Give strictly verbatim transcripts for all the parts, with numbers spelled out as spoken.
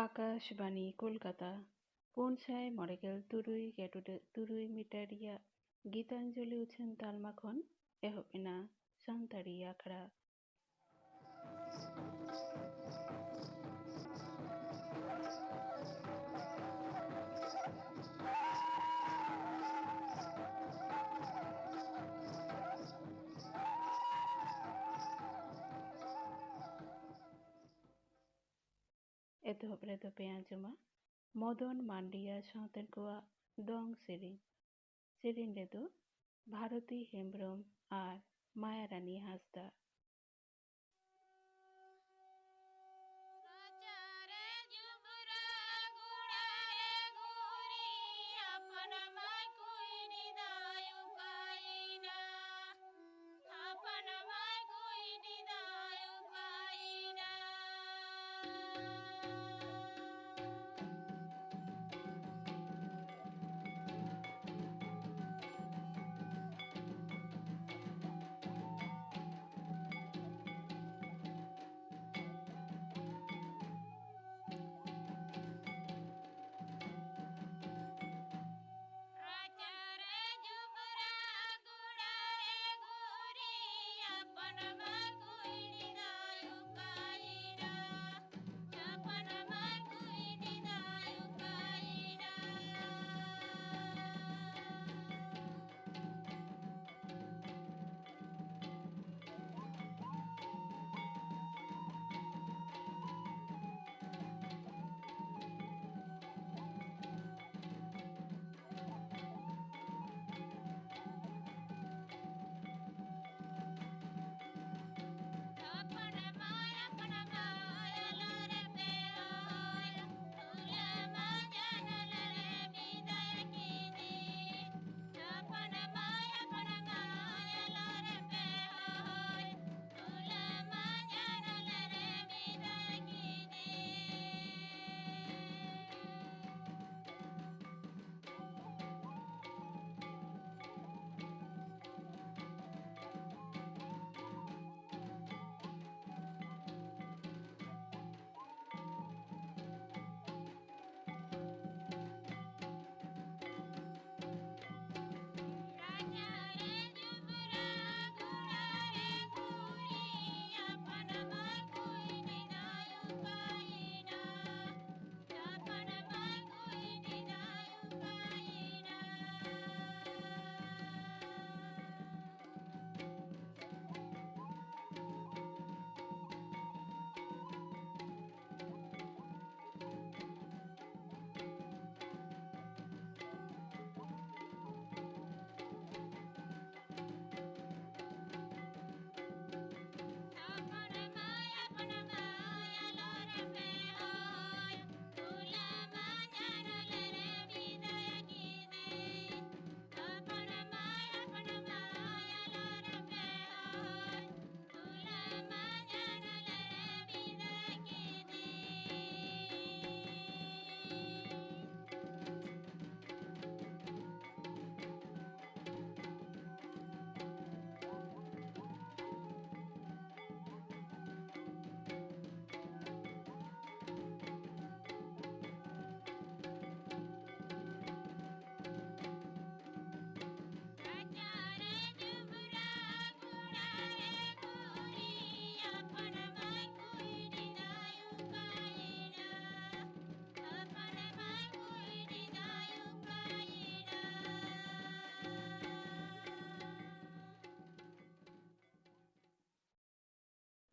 ᱟᱠᱟᱥᱵᱟᱱᱤ ᱠᱳᱞᱠᱟᱛᱟ, ᱯᱩᱱ ᱥᱟᱭ ᱢᱚᱬᱮ ᱜᱮᱞ ᱛᱩᱨᱩᱭ ᱜᱮᱰᱩᱰᱟᱹᱜ ᱛᱩᱨᱩᱭ ᱢᱤᱴᱟᱨ ᱨᱮᱭᱟᱜ ᱜᱤᱛᱟᱧᱡᱚᱞᱤ ᱩᱪᱷᱟᱹᱱ ᱛᱟᱞᱢᱟ ᱠᱷᱚᱱ ᱮᱦᱚᱵ ᱮᱱᱟ ᱥᱟᱱᱛᱟᱲᱤ ᱟᱠᱷᱲᱟ᱾ ᱮᱛᱚᱦᱚᱵ ᱨᱮᱫᱚ ᱯᱮ ᱟᱸᱡᱚᱢᱟ ᱢᱚᱫᱚᱱ ᱢᱟᱱᱰᱤᱭᱟ ᱥᱟᱶᱛᱮᱱ ᱠᱚᱣᱟᱜ ᱫᱚᱝ ᱥᱮᱨᱮᱧ᱾ ᱥᱮᱨᱮᱧ ᱨᱮᱫᱚ ᱵᱷᱟᱨᱚᱛᱤ ᱦᱮᱢᱵᱽᱨᱚᱢ ᱟᱨ ᱢᱟᱭᱟᱨᱟᱱᱤ ᱦᱟᱸᱥᱫᱟ᱾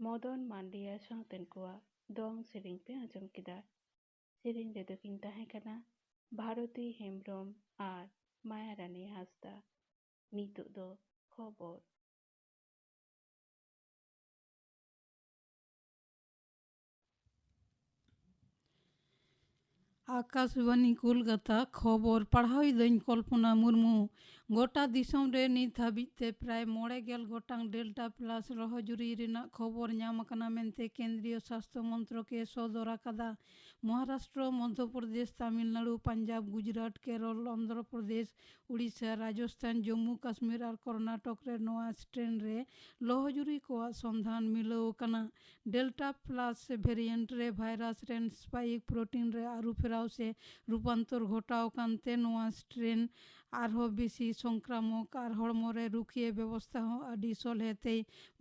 ᱢᱚᱫᱚᱱ ᱢᱟᱱᱰᱤᱭᱟ ᱥᱟᱶᱛᱮᱱ ᱠᱚᱣᱟᱜ ᱫᱚᱝ ᱥᱮᱨᱮᱧ ᱯᱮ ᱟᱸᱡᱚᱢ ᱠᱮᱫᱟ᱾ ᱥᱮᱨᱮᱧ ᱨᱮᱫᱚ ᱠᱤᱱ ᱛᱟᱦᱮᱸ ᱠᱟᱱᱟ ᱵᱷᱟᱨᱚᱛᱤ ᱦᱮᱢᱵᱽᱨᱚᱢ ᱟᱨ ᱢᱟᱭᱟᱨᱟᱱᱤ ᱦᱟᱸᱥᱫᱟ᱾ ᱱᱤᱛᱚᱜ ᱫᱚ ᱠᱷᱚᱵᱚᱨ᱾ ᱟᱠᱟᱥᱵᱟᱱᱤ ᱠᱳᱞᱠᱟᱛᱟ, ᱠᱷᱚᱵᱚᱨ ᱯᱟᱲᱦᱟᱣᱤᱫᱟᱹᱧ ᱠᱚᱞᱯᱚᱱᱟ ᱢᱩᱨᱢᱩ᱾ ᱜᱚᱴᱟ ᱫᱤᱥᱚᱢ ᱨᱮ ᱱᱤᱛ ᱦᱟᱹᱵᱤᱡ ᱛᱮ ᱯᱨᱟᱭ ᱢᱚᱬᱮ ᱜᱮᱞ ᱜᱚᱴᱟᱝ ᱰᱮᱞᱴᱟ ᱯᱞᱟᱥ ᱞᱚᱦᱚᱡᱩᱨᱤ ᱨᱮᱱᱟᱜ ᱠᱷᱚᱵᱚᱨ ᱧᱟᱢ ᱟᱠᱟᱱᱟ ᱢᱮᱱᱛᱮ ᱠᱮᱱᱫᱨᱤᱭᱚ ᱥᱟᱥᱛᱷᱚ ᱢᱚᱱᱛᱨᱚᱠ ᱮ ᱥᱚᱫᱚᱨ ᱟᱠᱟᱫᱟ᱾ ᱢᱚᱦᱟᱨᱟᱥᱴᱨᱚ, ᱢᱚᱫᱷᱭᱚ ᱯᱨᱚᱫᱮᱥ, ᱛᱟᱢᱤᱞᱱᱟᱲᱩ, ᱯᱟᱧᱡᱟᱵᱽ, ᱜᱩᱡᱽᱨᱟᱴ, ᱠᱮᱨᱚᱞ, ᱚᱱᱫᱷᱨᱚ ᱯᱨᱚᱫᱮᱥ, ᱩᱲᱤᱥᱥᱟ, ᱨᱟᱡᱚᱥᱛᱷᱟᱱ, ᱡᱚᱢᱢᱩ ᱠᱟᱥᱢᱤᱨ ᱟᱨ ᱠᱚᱨᱱᱟᱴᱚᱠ ᱨᱮ ᱱᱚᱣᱟ ᱥᱴᱨᱮᱱ ᱨᱮ ᱞᱚᱦᱚᱡᱩᱨᱤ ᱠᱚᱣᱟᱜ ᱥᱚᱱᱫᱷᱟᱱ ᱢᱤᱞᱟᱹᱣ ᱟᱠᱟᱱᱟ᱾ ᱰᱮᱞᱴᱟ ᱯᱞᱟᱥ ᱵᱷᱮᱨᱤᱭᱮᱱᱴ ᱨᱮ ᱵᱷᱟᱭᱨᱟᱥ ᱨᱮᱱ ᱥᱯᱟᱭᱤᱠ ᱯᱨᱳᱴᱤᱱ ᱨᱮ ᱟᱹᱨᱩᱯᱷᱮᱨᱟᱣ ᱥᱮ ᱨᱩᱯᱟᱱᱛᱚᱨ ᱜᱷᱚᱴᱟᱣ ᱟᱠᱟᱱ ᱛᱮ ᱱᱚᱣᱟ ᱥᱴᱨᱮᱱ ᱟᱨᱦᱚᱸ ᱵᱮᱥᱤ ᱥᱚᱝᱠᱨᱟᱢᱚᱠ ᱟᱨ ᱦᱚᱲᱢᱚ ᱨᱮ ᱨᱩᱠᱷᱤᱭᱟᱹ ᱵᱮᱵᱚᱥᱛᱷᱟ ᱦᱚᱸ ᱟᱹᱰᱤ ᱥᱚᱞᱦᱮ ᱛᱮᱭ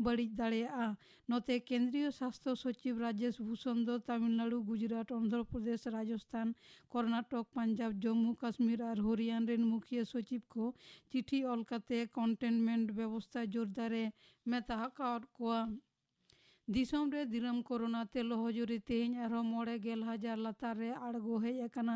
ᱵᱟᱹᱲᱤᱡ ᱫᱟᱲᱮᱭᱟᱜᱼᱟ᱾ ᱱᱚᱛᱮ ᱠᱮᱱᱫᱨᱤᱭᱚ ᱥᱟᱥᱛᱷᱚ ᱥᱚᱪᱤᱵᱽ ᱨᱟᱡᱮᱥ ᱵᱷᱩᱥᱚᱱ ᱫᱚ ᱛᱟᱢᱤᱞᱱᱟᱲᱩ, ᱜᱩᱡᱽᱨᱟᱴ, ᱚᱱᱫᱷᱨᱚ ᱯᱨᱚᱫᱮᱥ, ᱨᱟᱡᱚᱥᱛᱷᱟᱱ, ᱠᱚᱨᱱᱟᱴᱚᱠ, ᱯᱟᱧᱡᱟᱵᱽ, ᱡᱚᱢᱢᱩ ᱠᱟᱥᱢᱤᱨ ᱟᱨ ᱦᱚᱨᱤᱭᱟᱱ ᱨᱮᱱ ᱢᱩᱠᱷᱤᱭᱟᱹ ᱥᱚᱪᱤᱵᱽ ᱠᱚ ᱪᱤᱴᱷᱤ ᱚᱞ ᱠᱟᱛᱮ ᱠᱚᱱᱴᱮᱱᱢᱮᱱᱴ ᱵᱮᱵᱚᱥᱛᱷᱟ ᱡᱳᱨᱫᱟᱨᱮ ᱢᱮᱛᱟ ᱟᱠᱟᱫ ᱠᱚᱣᱟ᱾ ᱫᱤᱥᱚᱢ ᱨᱮ ᱫᱤᱱᱟᱹᱢ ᱠᱳᱨᱳᱱᱟ ᱛᱮ ᱞᱚᱦᱚᱡᱩᱨᱤ ᱛᱮᱦᱮᱧ ᱟᱨᱦᱚᱸ ᱢᱚᱬᱮ ᱜᱮᱞ ᱦᱟᱡᱟᱨ ᱞᱟᱛᱟᱨ ᱨᱮ ᱟᱬᱜᱚ ᱦᱮᱡ ᱟᱠᱟᱱᱟ᱾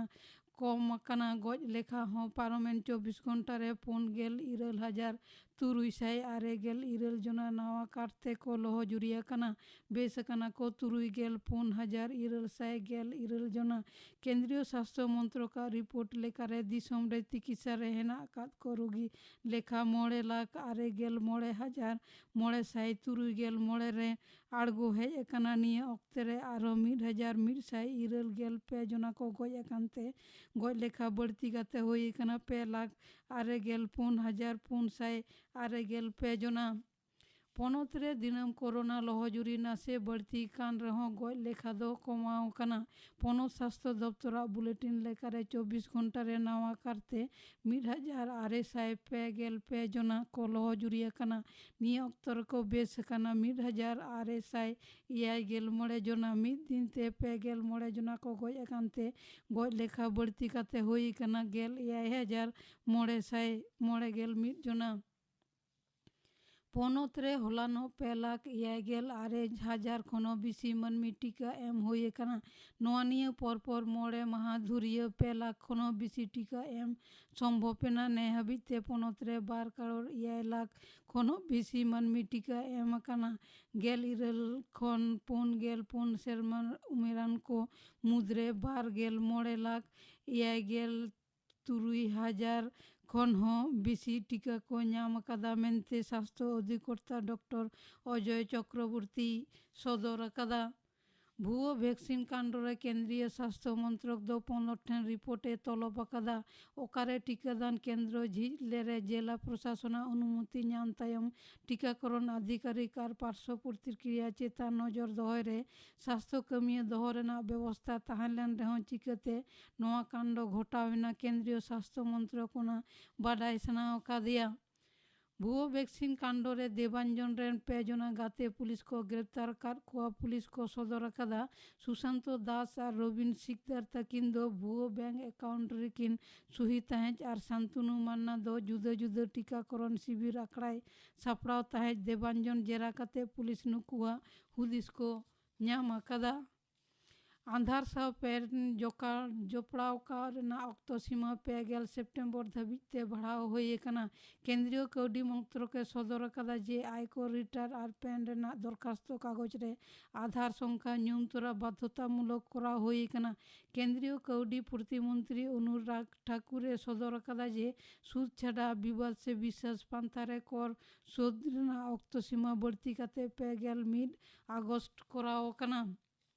ᱠᱚᱢ ᱟᱠᱟᱱᱟ ᱜᱚᱡ ᱞᱮᱠᱷᱟ ᱦᱚᱸ᱾ ᱯᱟᱨᱚᱢᱮᱱ ᱪᱚᱵᱵᱤᱥ ᱜᱷᱚᱱᱴᱟ ᱨᱮ ᱯᱩᱱ ᱜᱮᱞ ᱤᱨᱟᱹᱞ ᱦᱟᱡᱟᱨ ᱛᱩᱨᱩᱭ ᱥᱟᱭ ᱟᱨᱮ ᱜᱮᱞ ᱤᱨᱟᱹᱞ ᱡᱚᱱᱟ ᱱᱟᱣᱟ ᱠᱟᱨᱛᱮ ᱠᱚ ᱞᱚᱦᱚᱡᱩᱨᱤ ᱟᱠᱟᱱᱟ᱾ ᱵᱮᱥ ᱟᱠᱟᱱᱟ ᱠᱚ ᱛᱩᱨᱩᱭ ᱜᱮᱞ ᱯᱩᱱ ᱦᱟᱡᱟᱨ ᱤᱨᱟᱹᱞ ᱥᱟᱭ ᱜᱮᱞ ᱤᱨᱟᱹᱞ ᱡᱚᱱᱟ᱾ ᱠᱮᱱᱫᱨᱤᱭᱚ ᱥᱟᱥᱛᱷᱚ ᱢᱚᱱᱛᱨᱚᱠᱟᱜ ᱨᱤᱯᱳᱨᱴ ᱞᱮᱠᱟᱨᱮ ᱫᱤᱥᱚᱢ ᱨᱮ ᱛᱤᱠᱤᱥᱟ ᱨᱮ ᱦᱮᱱᱟᱜ ᱟᱠᱟᱫ ᱠᱚ ᱨᱳᱜᱤ ᱞᱮᱠᱷᱟ ᱢᱚᱬᱮ ᱞᱟᱠᱷ ᱟᱨᱮ ᱜᱮᱞ ᱢᱚᱬᱮ ᱦᱟᱡᱟᱨ ᱢᱚᱬᱮ ᱥᱟᱭ ᱛᱩᱨᱩᱭ ᱜᱮᱞ ᱢᱚᱬᱮ ᱨᱮ ᱟᱬᱜᱚ ᱦᱮᱡ ᱟᱠᱟᱱᱟ᱾ ᱱᱤᱭᱟᱹ ᱚᱠᱛᱮ ᱨᱮ ᱟᱨᱦᱚᱸ ᱢᱤᱫ ᱦᱟᱡᱟᱨ ᱢᱤᱫ ᱥᱟᱭ ᱤᱨᱟᱹᱞ ᱜᱮᱞ ᱯᱮ ᱡᱚᱱᱟ ᱠᱚ ᱜᱚᱡ ᱟᱠᱟᱱ ᱛᱮ ᱜᱚᱡ ᱞᱮᱠᱷᱟ ᱵᱟᱹᱲᱛᱤ ᱠᱟᱛᱮ ᱦᱩᱭ ᱟᱠᱟᱱᱟ ᱯᱮ ᱞᱟᱠᱷ ᱟᱨᱮ ᱜᱮᱞ ᱯᱩᱱ ᱦᱟᱡᱟᱨ ᱯᱩᱱ ᱥᱟᱭ ᱟᱨᱮ ᱜᱮᱞ ᱯᱮ ᱡᱚᱱᱟ᱾ ᱯᱚᱱᱚᱛ ᱨᱮ ᱫᱤᱱᱟᱹᱢ ᱠᱳᱨᱳᱱᱟ ᱞᱚᱦᱚᱡᱩᱨᱤ ᱱᱟᱥᱮ ᱵᱟᱹᱲᱛᱤ ᱠᱟᱱ ᱨᱮᱦᱚᱸ ᱜᱚᱡ ᱞᱮᱠᱷᱟ ᱫᱚ ᱠᱚᱢᱟᱣ ᱟᱠᱟᱱᱟ᱾ ᱯᱚᱱᱚᱛ ᱥᱟᱥᱛᱷᱚ ᱫᱚᱯᱛᱚᱨᱟᱜ ᱵᱩᱞᱮᱴᱤᱱ ᱞᱮᱠᱟᱨᱮ ᱪᱚᱵᱵᱤᱥ ᱜᱷᱚᱱᱴᱟ ᱨᱮ ᱱᱟᱣᱟ ᱠᱟᱨᱛᱮ ᱢᱤᱫ ᱦᱟᱡᱟᱨ ᱟᱨᱮ ᱥᱟᱭ ᱯᱮ ᱜᱮᱞ ᱯᱮ ᱡᱚᱱᱟ ᱠᱚ ᱞᱚᱦᱚᱡᱩᱨᱤ ᱟᱠᱟᱱᱟ᱾ ᱱᱤᱭᱟᱹ ᱚᱠᱛᱚ ᱨᱮᱠᱚ ᱵᱮᱥ ᱟᱠᱟᱱᱟ ᱢᱤᱫ ᱦᱟᱡᱟᱨ ᱟᱨᱮ ᱥᱟᱭ ᱮᱭᱟᱭ ᱜᱮᱞ ᱢᱚᱬᱮ ᱡᱚᱱᱟ᱾ ᱢᱤᱫ ᱫᱤᱱ ᱛᱮ ᱯᱮ ᱜᱮᱞ ᱢᱚᱬᱮ ᱡᱚᱱᱟ ᱠᱚ ᱜᱚᱡ ᱟᱠᱟᱱ ᱛᱮ ᱜᱚᱡ ᱞᱮᱠᱷᱟ ᱵᱟᱹᱲᱛᱤ ᱠᱟᱛᱮ ᱦᱩᱭ ᱟᱠᱟᱱᱟ ᱜᱮᱞ ᱮᱭᱟᱭ ᱦᱟᱡᱟᱨ ᱢᱚᱬᱮ ᱥᱟᱭ ᱢᱚᱬᱮ ᱜᱮᱞ ᱢᱤᱫ ᱡᱚᱱᱟ᱾ ᱯᱚᱱᱚᱛ ᱨᱮ ᱦᱚᱞᱟᱱᱚᱜ ᱯᱮ ᱞᱟᱠᱷ ᱮᱭᱟᱭ ᱜᱮᱞ ᱟᱨᱮ ᱦᱟᱡᱟᱨ ᱠᱷᱚᱱ ᱦᱚᱸ ᱵᱮᱥᱤ ᱢᱟᱹᱱᱢᱤ ᱴᱤᱠᱟ ᱮᱢ ᱦᱩᱭ ᱟᱠᱟᱱᱟ᱾ ᱱᱚᱣᱟ ᱱᱤᱭᱟᱹ ᱯᱚᱨ ᱯᱚᱨ ᱢᱚᱬᱮ ᱢᱟᱦᱟ ᱫᱷᱩᱨᱤᱭᱟᱹ ᱯᱮ ᱞᱟᱠᱷ ᱠᱷᱚᱱ ᱦᱚᱸ ᱵᱮᱥᱤ ᱴᱤᱠᱟ ᱮᱢ ᱥᱚᱢᱵᱷᱚᱵ ᱮᱱᱟ᱾ ᱱᱮ ᱦᱟᱹᱵᱤᱡ ᱛᱮ ᱯᱚᱱᱚᱛ ᱨᱮ ᱵᱟᱨ ᱠᱟᱨᱳᱲ ᱮᱭᱟᱭ ᱞᱟᱠᱷ ᱠᱷᱚᱱ ᱦᱚᱸ ᱵᱮᱥᱤ ᱢᱟᱹᱱᱢᱤ ᱴᱤᱠᱟ ᱮᱢ ᱟᱠᱟᱱᱟ᱾ ᱜᱮᱞ ᱤᱨᱟᱹᱞ ᱠᱷᱚᱱ ᱯᱩᱱ ᱜᱮᱞ ᱯᱩᱱ ᱥᱮᱨᱢᱟ ᱩᱢᱮᱨᱟᱱ ᱠᱚ ᱢᱩᱫᱽᱨᱮ ᱵᱟᱨ ᱜᱮᱞ ᱢᱚᱬᱮ ᱞᱟᱠᱷ ᱮᱭᱟᱭ ᱜᱮᱞ ᱛᱩᱨᱩᱭ ᱦᱟᱡᱟᱨ ᱠᱷᱚᱱ ᱦᱚᱸ ᱵᱮᱥᱤ ᱴᱤᱠᱟ ᱠᱚ ᱧᱟᱢ ᱟᱠᱟᱫᱟ ᱢᱮᱱᱛᱮ ᱥᱟᱥᱛᱷᱚ ᱚᱫᱷᱤᱠᱚᱨᱛᱟ ᱰᱚᱠᱴᱚᱨ ᱚᱡᱚᱭ ᱪᱚᱠᱨᱚᱵᱚᱨᱛᱤ ᱥᱚᱫᱚᱨ ᱟᱠᱟᱫᱟ᱾ ᱵᱷᱩᱣᱟᱹ ᱵᱷᱮᱠᱥᱤᱱ ᱠᱟᱱᱰ ᱨᱮ ᱠᱮᱱᱫᱨᱤᱭᱚ ᱥᱟᱥᱛᱷᱚ ᱢᱚᱱᱛᱨᱚᱠ ᱫᱚ ᱯᱚᱱᱚᱛ ᱴᱷᱮᱱ ᱨᱤᱯᱳᱨᱴ ᱮ ᱛᱚᱞᱚᱵ ᱟᱠᱟᱫᱟ᱾ ᱚᱠᱟᱨᱮ ᱴᱤᱠᱟᱹᱫᱟᱱ ᱠᱮᱱᱫᱨᱚ ᱡᱷᱤᱡ ᱞᱮᱨᱮ ᱡᱮᱞᱟ ᱯᱨᱚᱥᱟᱥᱚᱱᱟᱜ ᱚᱱᱩᱢᱚᱛᱤ ᱧᱟᱢ ᱛᱟᱭᱚᱢ ᱴᱤᱠᱟᱠᱚᱨᱚᱱ ᱟᱫᱷᱤᱠᱟᱨᱤᱠ ᱟᱨ ᱯᱟᱨᱥᱣ ᱯᱨᱚᱛᱤᱠᱨᱤᱭᱟ ᱪᱮᱛᱟᱱ ᱱᱚᱡᱚᱨ ᱫᱚᱦᱚᱭ ᱨᱮ ᱥᱟᱥᱛᱷᱚ ᱠᱟᱹᱢᱤᱭᱟᱹ ᱫᱚᱦᱚ ᱨᱮᱱᱟᱜ ᱵᱮᱵᱚᱥᱛᱟ ᱛᱟᱦᱮᱸ ᱞᱮᱱ ᱨᱮᱦᱚᱸ ᱪᱤᱠᱟᱹᱛᱮ ᱱᱚᱣᱟ ᱠᱟᱱᱰ ᱜᱷᱚᱴᱟᱣ ᱮᱱᱟ, ᱠᱮᱱᱫᱨᱤᱭᱚ ᱥᱟᱥᱛᱷᱚ ᱢᱚᱱᱛᱨᱚᱠ ᱚᱱᱟ ᱵᱟᱰᱟᱭ ᱥᱟᱱᱟ ᱟᱠᱟᱫᱮᱭᱟ᱾ ᱵᱷᱩᱣᱟᱹ ᱵᱷᱮᱠᱥᱤᱱ ᱠᱟᱱᱰ ᱨᱮ ᱫᱮᱵᱟᱧᱡᱚᱱ ᱨᱮᱱ ᱯᱮ ᱡᱚᱱᱟ ᱜᱟᱛᱮ ᱯᱩᱞᱤᱥ ᱠᱚ ᱜᱨᱮᱯᱛᱟᱨ ᱟᱠᱟᱫ ᱠᱚᱣᱟ᱾ ᱯᱩᱞᱤᱥ ᱠᱚ ᱥᱚᱫᱚᱨ ᱟᱠᱟᱫᱟ, ᱥᱩᱥᱟᱱᱛᱚ ᱫᱟᱥ ᱟᱨ ᱨᱚᱵᱤᱱ ᱥᱤᱠᱫᱟᱨ ᱛᱟᱹᱠᱤᱱ ᱫᱚ ᱵᱷᱩᱣᱟᱹ ᱵᱮᱝᱠ ᱮᱠᱟᱣᱩᱱᱴ ᱨᱮᱠᱤᱱ ᱥᱩᱦᱤ ᱛᱟᱦᱮᱸᱫ ᱟᱨ ᱥᱟᱱᱛᱩᱱᱩ ᱢᱟᱱᱱᱟ ᱫᱚ ᱡᱩᱫᱟᱹ ᱡᱩᱫᱟᱹ ᱴᱤᱠᱟᱠᱚᱨᱚᱱ ᱥᱤᱵᱤᱨ ᱟᱠᱷᱲᱟᱭ ᱥᱟᱯᱲᱟᱣ ᱛᱟᱦᱮᱸᱫ᱾ ᱫᱮᱵᱟᱧᱡᱚᱱ ᱡᱮᱨᱟ ᱠᱟᱛᱮ ᱯᱩᱞᱤᱥ ᱱᱩᱠᱩᱣᱟᱜ ᱦᱩᱫᱤᱥ ᱠᱚ ᱧᱟᱢ ᱟᱠᱟᱫᱟ᱾ ᱟᱸᱫᱷᱟᱨ ᱥᱟᱶ ᱯᱮᱱ ᱡᱚᱠᱟᱲ ᱡᱚᱯᱲᱟᱣ ᱠᱟᱜ ᱨᱮᱱᱟᱜ ᱚᱠᱛᱚ ᱥᱤᱢᱟᱹ ᱯᱮ ᱜᱮᱞ ᱥᱮᱯᱴᱮᱢᱵᱚᱨ ᱫᱷᱟᱹᱵᱤᱡ ᱛᱮ ᱵᱟᱲᱦᱟᱣ ᱦᱩᱭ ᱟᱠᱟᱱᱟ᱾ ᱠᱮᱱᱫᱨᱤᱭᱚ ᱠᱟᱹᱣᱰᱤ ᱢᱚᱱᱛᱨᱚᱠ ᱮ ᱥᱚᱫᱚᱨ ᱟᱠᱟᱫᱟ ᱡᱮ ᱟᱭᱠᱚᱨ ᱨᱤᱴᱟᱨᱱ ᱟᱨ ᱯᱮᱱ ᱨᱮᱱᱟᱜ ᱫᱚᱨᱠᱷᱟᱥᱛᱚ ᱠᱟᱜᱚᱡᱽ ᱨᱮ ᱟᱫᱷᱟᱨ ᱥᱚᱝᱠᱷᱟ ᱧᱩᱢ ᱛᱚᱨᱟ ᱵᱟᱫᱷᱚᱛᱟᱢᱩᱞᱚᱠ ᱠᱚᱨᱟᱣ ᱦᱩᱭ ᱟᱠᱟᱱᱟ᱾ ᱠᱮᱱᱫᱨᱤᱭᱚ ᱠᱟᱹᱣᱰᱤ ᱯᱨᱚᱛᱤᱢᱚᱱᱛᱨᱤ ᱚᱱᱩᱨᱟᱜᱽ ᱴᱷᱟᱠᱩᱨ ᱮ ᱥᱚᱫᱚᱨ ᱟᱠᱟᱫᱟ ᱡᱮ ᱥᱩᱫ ᱪᱷᱟᱰᱟ ᱵᱤᱵᱟᱫ ᱥᱮ ᱵᱤᱥᱟᱹᱥ ᱯᱟᱱᱛᱷᱟ ᱨᱮ ᱠᱚᱨ ᱥᱳᱫᱷ ᱨᱮᱱᱟᱜ ᱚᱠᱛᱚ ᱥᱤᱢᱟᱹ ᱵᱟᱹᱲᱛᱤ ᱠᱟᱛᱮ ᱯᱮ ᱜᱮᱞ ᱢᱤᱫ ᱟᱜᱚᱥᱴ ᱠᱚᱨᱟᱣ ᱟᱠᱟᱱᱟ᱾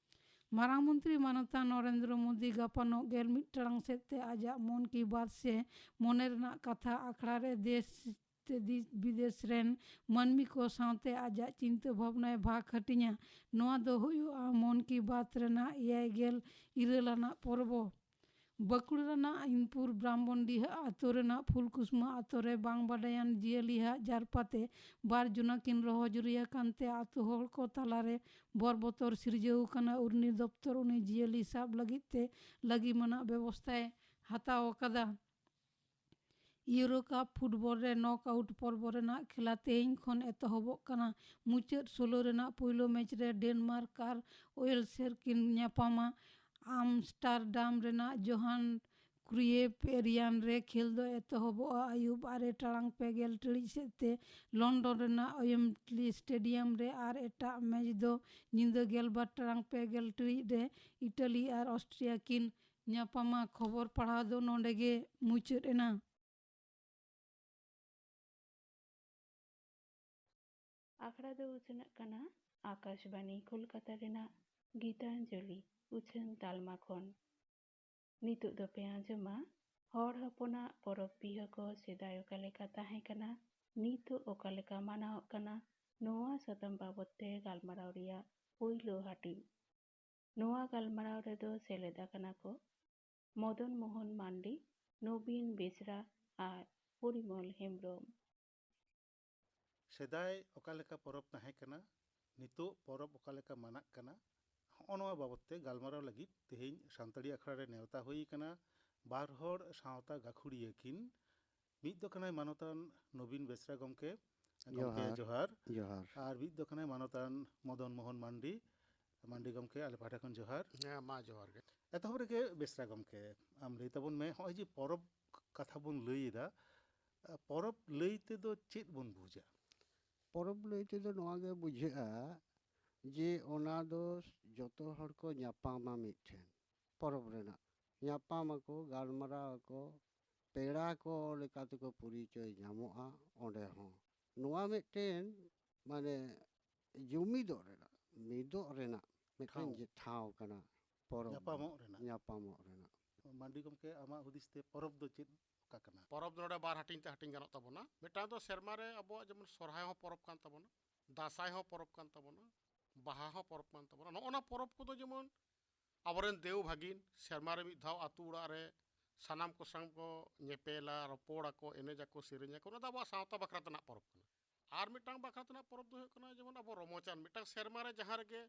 ᱢᱟᱨᱟᱝ ᱢᱚᱱᱛᱨᱤ ᱢᱟᱱᱚᱛᱟᱱ ᱱᱚᱨᱮᱱᱫᱨᱚ ᱢᱳᱫᱤ ᱜᱟᱯᱟ ᱱᱚᱜ ᱜᱮᱞ ᱢᱤᱫ ᱴᱟᱲᱟᱝ ᱥᱮᱫ ᱛᱮ ᱟᱡᱟᱜ ᱢᱚᱱ ᱠᱤ ᱵᱟᱛ ᱥᱮ ᱢᱚᱱᱮ ᱨᱮᱱᱟᱜ ᱠᱟᱛᱷᱟ ᱟᱠᱷᱲᱟ ᱨᱮ ᱫᱮᱥ ᱛᱮ ᱫᱮᱥ ᱵᱤᱫᱮᱥ ᱨᱮᱱ ᱢᱟᱹᱱᱢᱤ ᱠᱚ ᱥᱟᱶᱛᱮ ᱟᱡᱟᱜ ᱪᱤᱱᱛᱟᱹ ᱵᱷᱟᱵᱽᱱᱟᱭ ᱵᱷᱟᱜᱽ ᱦᱟᱹᱴᱤᱧᱟ᱾ ᱱᱚᱣᱟ ᱫᱚ ᱦᱩᱭᱩᱜᱼᱟ ᱢᱚᱱ ᱠᱤ ᱵᱟᱛ ᱨᱮᱱᱟᱜ ᱮᱭᱟᱭ ᱜᱮᱞ ᱤᱨᱟᱹᱞ ᱟᱱᱟᱜ ᱯᱚᱨᱵᱚ᱾ ᱵᱟᱸᱠᱩᱲᱟ ᱨᱮᱱᱟᱜ ᱤᱱᱯᱩᱨ ᱵᱨᱟᱦᱢᱚᱱᱰᱤᱦᱟ ᱟᱛᱳ ᱨᱮᱱᱟᱜ ᱯᱷᱩᱞᱠᱩᱥᱢᱟ ᱟᱛᱳ ᱨᱮ ᱵᱟᱝ ᱵᱟᱰᱟᱭᱟᱱ ᱡᱤᱭᱟᱹᱞᱤ ᱦᱟᱜ ᱡᱟᱨᱯᱟᱛᱮ ᱵᱟᱨ ᱡᱚᱱᱟ ᱠᱤᱱ ᱨᱚᱦᱚ ᱡᱩᱨᱤ ᱟᱠᱟᱱ ᱛᱮ ᱟᱛᱳ ᱦᱚᱲ ᱠᱚ ᱛᱟᱞᱟᱨᱮ ᱵᱚᱨ ᱵᱚᱛᱚᱨ ᱥᱤᱨᱡᱟᱹᱣ ᱟᱠᱟᱱᱟ᱾ ᱩᱨᱱᱤ ᱫᱚᱯᱛᱚᱨ ᱩᱱᱤ ᱡᱤᱭᱟᱹᱞᱤ ᱥᱟᱵ ᱞᱟᱹᱜᱤᱫ ᱛᱮ ᱞᱟᱹᱜᱤ ᱢᱟᱱᱟᱜ ᱵᱮᱵᱚᱥᱛᱷᱟᱭ ᱦᱟᱛᱟᱣ ᱟᱠᱟᱫᱟ᱾ ᱤᱭᱩᱨᱳ ᱠᱟᱯ ᱯᱷᱩᱴᱵᱚᱞ ᱨᱮ ᱱᱚᱠ ᱟᱣᱩᱴ ᱯᱚᱨᱵᱚ ᱨᱮᱱᱟᱜ ᱠᱷᱮᱞᱟ ᱛᱮᱦᱮᱧ ᱠᱷᱚᱱ ᱮᱛᱚᱦᱚᱵᱚᱜ ᱠᱟᱱᱟ᱾ ᱢᱩᱪᱟᱹᱫ ᱥᱳᱞᱳ ᱨᱮᱱᱟᱜ ᱯᱩᱭᱞᱩ ᱢᱮᱪ ᱨᱮ ᱰᱮᱱᱢᱟᱨᱠ ᱟᱨ ᱳᱭᱮᱞᱥᱮᱨ ᱠᱤᱱ ᱧᱟᱯᱟᱢᱟ᱾ ᱟᱢᱥᱴᱟᱨᱰᱟᱢ ᱨᱮᱱᱟᱜ ᱡᱳᱦᱟᱱ ᱠᱨᱩᱭᱮᱯ ᱮᱨᱤᱭᱟᱱ ᱨᱮ ᱠᱷᱮᱞ ᱫᱚ ᱮᱛᱚᱦᱚᱵᱚᱜᱼᱟ ᱟᱹᱭᱩᱵ ᱟᱨᱮ ᱴᱟᱲᱟᱝ ᱯᱮ ᱜᱮᱞ ᱴᱤᱲᱤᱡ ᱥᱮᱫ ᱛᱮ᱾ ᱞᱚᱱᱰᱚᱱ ᱨᱮᱱᱟᱜ ᱳᱭᱮᱢᱵᱞᱤ ᱥᱴᱮᱰᱤᱭᱟᱢ ᱨᱮ ᱟᱨ ᱮᱴᱟᱜ ᱢᱮᱪ ᱫᱚ ᱧᱤᱫᱟᱹ ᱜᱮᱞᱵᱟᱨ ᱴᱟᱲᱟᱝ ᱯᱮ ᱜᱮᱞ ᱴᱤᱲᱤᱡ ᱨᱮ ᱤᱴᱟᱞᱤ ᱟᱨ ᱚᱥᱴᱨᱤᱭᱟ ᱠᱤᱱ ᱧᱟᱯᱟᱢᱟ᱾ ᱠᱷᱚᱵᱚᱨ ᱯᱟᱲᱦᱟᱣ ᱫᱚ ᱱᱚᱰᱮ ᱜᱮ ᱢᱩᱪᱟᱹᱫ ᱮᱱᱟ᱾ ᱟᱠᱷᱲᱟ ᱫᱚ ᱩᱪᱷᱟᱹᱱᱚᱜ ᱠᱟᱱᱟ ᱟᱠᱟᱥᱵᱟᱱᱤ ᱠᱳᱞᱠᱟᱛᱟ ᱨᱮᱱᱟᱜ ᱜᱤᱛᱟᱧᱡᱚᱞᱤ ᱩᱪᱷᱟᱹᱱ ᱛᱟᱞᱢᱟ ᱠᱷᱚᱱ᱾ ᱱᱤᱛᱚᱜ ᱫᱚᱯᱮ ᱟᱸᱡᱚᱢᱟ ᱦᱚᱲ ᱦᱚᱯᱚᱱᱟᱜ ᱯᱚᱨᱚᱵᱽ ᱯᱤᱦᱟᱹ ᱠᱚ ᱥᱮᱫᱟᱭ ᱚᱠᱟ ᱞᱮᱠᱟ ᱛᱟᱦᱮᱸ ᱠᱟᱱᱟ, ᱱᱤᱛᱚᱜ ᱚᱠᱟ ᱞᱮᱠᱟ ᱢᱟᱱᱟᱣᱚᱜ ᱠᱟᱱᱟ, ᱱᱚᱣᱟ ᱥᱟᱛᱟᱢ ᱵᱟᱵᱚᱫ ᱛᱮ ᱜᱟᱞᱢᱟᱨᱟᱣ ᱨᱮᱭᱟᱜ ᱯᱩᱭᱞᱩ ᱦᱟᱹᱴᱤᱧ᱾ ᱱᱚᱣᱟ ᱜᱟᱞᱢᱟᱨᱟᱣ ᱨᱮᱫᱚ ᱥᱮᱞᱮᱫ ᱟᱠᱟᱱᱟ ᱠᱚ ᱢᱚᱫᱚᱱ ᱢᱳᱦᱚᱱ ᱢᱟᱱᱰᱤ, ᱱᱚᱵᱤᱱ ᱵᱮᱥᱨᱟ ᱟᱨ ᱯᱚᱨᱤᱢᱚᱞ ᱦᱮᱢᱵᱨᱚᱢ᱾ ᱥᱮᱫᱟᱭ ᱚᱠᱟ ᱞᱮᱠᱟ ᱯᱚᱨᱚᱵᱽ ᱛᱟᱦᱮᱸ ᱠᱟᱱᱟ, ᱱᱤᱛᱚᱜ ᱯᱚᱨᱚᱵᱽ ᱚᱠᱟ ᱞᱮᱠᱟ ᱢᱟᱱᱟᱜ ᱠᱟᱱᱟ, ᱦᱚᱸᱜᱼᱚ ᱱᱚᱣᱟ ᱵᱟᱵᱚᱫ ᱛᱮ ᱜᱟᱞᱢᱟᱨᱟᱣ ᱞᱟᱹᱜᱤᱫ ᱛᱮᱦᱮᱧ ᱥᱟᱱᱛᱟᱲᱤ ᱟᱠᱷᱲᱟ ᱨᱮ ᱱᱮᱣᱛᱟ ᱦᱩᱭ ᱟᱠᱟᱱᱟ ᱵᱟᱨ ᱦᱚᱲ ᱥᱟᱶᱛᱟ ᱜᱟᱹᱠᱷᱩᱲᱤᱭᱟᱹ ᱠᱤᱱ᱾ ᱢᱤᱫ ᱫᱚ ᱠᱟᱱᱟᱭ ᱢᱟᱱᱚᱛᱟᱱ ᱱᱚᱵᱤᱱ ᱵᱮᱥᱨᱟ ᱜᱚᱢᱠᱮ, ᱜᱚᱢᱠᱮ ᱡᱚᱦᱟᱨ᱾ ᱡᱚᱦᱟᱨ᱾ ᱡᱚᱦᱟᱨ᱾ ᱟᱨ ᱢᱤᱫ ᱫᱚ ᱠᱟᱱᱟᱭ ᱢᱟᱱᱚᱛᱟᱱ ᱢᱚᱫᱚᱱ ᱢᱳᱦᱚᱱ ᱢᱟᱱᱰᱤ᱾ ᱢᱟᱱᱰᱤ ᱜᱚᱢᱠᱮ, ᱟᱞᱮ ᱯᱟᱦᱴᱟ ᱠᱷᱚᱱ ᱡᱚᱦᱟᱨ᱾ ᱦᱮᱸ, ᱢᱟ ᱡᱚᱦᱟᱨ ᱜᱮ᱾ ᱮᱛᱚᱦᱚᱵ ᱨᱮᱜᱮ ᱵᱮᱥᱨᱟ ᱜᱚᱢᱠᱮ, ᱟᱢ ᱞᱟᱹᱭ ᱛᱟᱵᱚᱱ ᱢᱮ, ᱦᱚᱸᱜᱼᱚᱭ ᱡᱮ ᱯᱚᱨᱚᱵᱽ ᱠᱟᱛᱷᱟ ᱵᱚᱱ ᱞᱟᱹᱭ ᱮᱫᱟ, ᱯᱚᱨᱚᱵᱽ ᱞᱟᱹᱭ ᱛᱮᱫᱚ ᱪᱮᱫ ᱵᱚᱱ ᱵᱩᱡᱟ? ᱯᱚᱨᱚᱵᱽ ᱞᱟᱹᱭ ᱛᱮᱫᱚ ᱱᱚᱣᱟ ᱜᱮ ᱵᱩᱡᱷᱟᱹᱜᱼᱟ ᱡᱮ ᱚᱱᱟ ᱫᱚ ᱡᱚᱛᱚ ᱦᱚᱲ ᱠᱚ ᱧᱟᱯᱟᱢᱟ ᱢᱤᱫ ᱴᱷᱮᱱ, ᱯᱚᱨᱚᱵᱽ ᱨᱮᱱᱟᱜ ᱧᱟᱯᱟᱢ ᱟᱠᱚ, ᱜᱟᱞᱢᱟᱨᱟᱣ ᱟᱠᱚ, ᱯᱮᱲᱟ ᱠᱚ ᱞᱮᱠᱟ ᱛᱮᱠᱚ ᱯᱚᱨᱤᱪᱚᱭ ᱧᱟᱢᱚᱜᱼᱟ ᱚᱸᱰᱮ ᱦᱚᱸ᱾ ᱱᱚᱣᱟ ᱢᱤᱫᱴᱮᱱ ᱢᱟᱱᱮ ᱡᱩᱢᱤᱫᱚᱜ ᱨᱮᱱᱟᱜ, ᱢᱤᱫᱚᱜ ᱨᱮᱱᱟᱜ ᱢᱤᱫᱴᱮᱱ ᱴᱷᱟᱶ᱾ ᱡᱮ ᱴᱷᱟᱶ ᱠᱟᱱᱟ ᱯᱚᱨᱚᱵᱽ ᱫᱚ᱾ ᱧᱟᱯᱟᱢᱚᱜ ᱨᱮᱱᱟᱜ᱾ ᱧᱟᱯᱟᱢᱚᱜ ᱨᱮᱱᱟᱜ᱾ ᱢᱟᱱᱰᱤ ᱜᱚᱢᱠᱮ, ᱟᱢᱟᱜ ᱦᱩᱫᱤᱥ ᱛᱮ ᱯᱚᱨᱚᱵᱽ ᱫᱚ ᱪᱮᱫ ᱚᱠᱟ ᱠᱟᱱᱟ? ᱯᱚᱨᱚᱵᱽ ᱫᱚ ᱱᱚᱰᱮ ᱵᱟᱨ ᱦᱟᱹᱴᱤᱧ ᱛᱮ ᱦᱟᱹᱴᱤᱧ ᱜᱟᱱᱚᱜ ᱛᱟᱵᱚᱱᱟ᱾ ᱢᱤᱫᱴᱟᱝ ᱫᱚ ᱥᱮᱨᱢᱟ ᱨᱮ ᱟᱵᱚᱣᱟᱜ ᱡᱮᱢᱚᱱ ᱥᱚᱨᱦᱟᱭ ᱦᱚᱸ ᱯᱚᱨᱚᱵᱽ ᱠᱟᱱ ᱛᱟᱵᱚᱱᱟ, ᱫᱟᱸᱥᱟᱭ ᱦᱚᱸ ᱯᱚᱨᱚᱵᱽ ᱠᱟᱱ ᱛᱟᱵᱚᱱᱟ, ᱵᱟᱦᱟ ᱦᱚᱸ ᱯᱚᱨᱚᱵᱽ ᱠᱟᱱ ᱛᱟᱵᱚᱱᱟ᱾ ᱱᱚᱜᱼᱚ ᱱᱟ ᱯᱚᱨᱚᱵᱽ ᱠᱚᱫᱚ ᱡᱮᱢᱚᱱ ᱟᱵᱚᱨᱮᱱ ᱫᱮᱣ ᱵᱷᱟᱹᱜᱤᱱ ᱥᱮᱨᱢᱟ ᱨᱮ ᱢᱤᱫ ᱫᱷᱟᱣ ᱟᱹᱛᱩ ᱚᱲᱟᱜ ᱨᱮ ᱥᱟᱱᱟᱢ ᱠᱚ ᱥᱟᱶ ᱠᱚ ᱧᱮᱯᱮᱞᱟ, ᱨᱚᱯᱚᱲ ᱟᱠᱚ, ᱮᱱᱮᱡ ᱟᱠᱚ, ᱥᱮᱨᱮᱧ ᱟᱠᱚ, ᱚᱱᱟ ᱫᱚ ᱟᱵᱚᱣᱟᱜ ᱥᱟᱶᱛᱟ ᱵᱟᱠᱷᱨᱟ ᱛᱮᱱᱟᱜ ᱯᱚᱨᱚᱵᱽ ᱠᱟᱱᱟ᱾ ᱟᱨ ᱢᱤᱫᱴᱟᱝ ᱵᱟᱠᱷᱨᱟ ᱛᱮᱱᱟᱜ ᱯᱚᱨᱚᱵᱽ ᱫᱚ ᱦᱩᱭᱩᱜ ᱠᱟᱱᱟ ᱡᱮᱢᱚᱱ ᱟᱵᱚ ᱨᱚᱢᱚᱡᱟᱱ ᱢᱤᱫᱴᱟᱝ ᱥᱮᱨᱢᱟ ᱨᱮ ᱡᱟᱦᱟᱸ ᱨᱮᱜᱮ,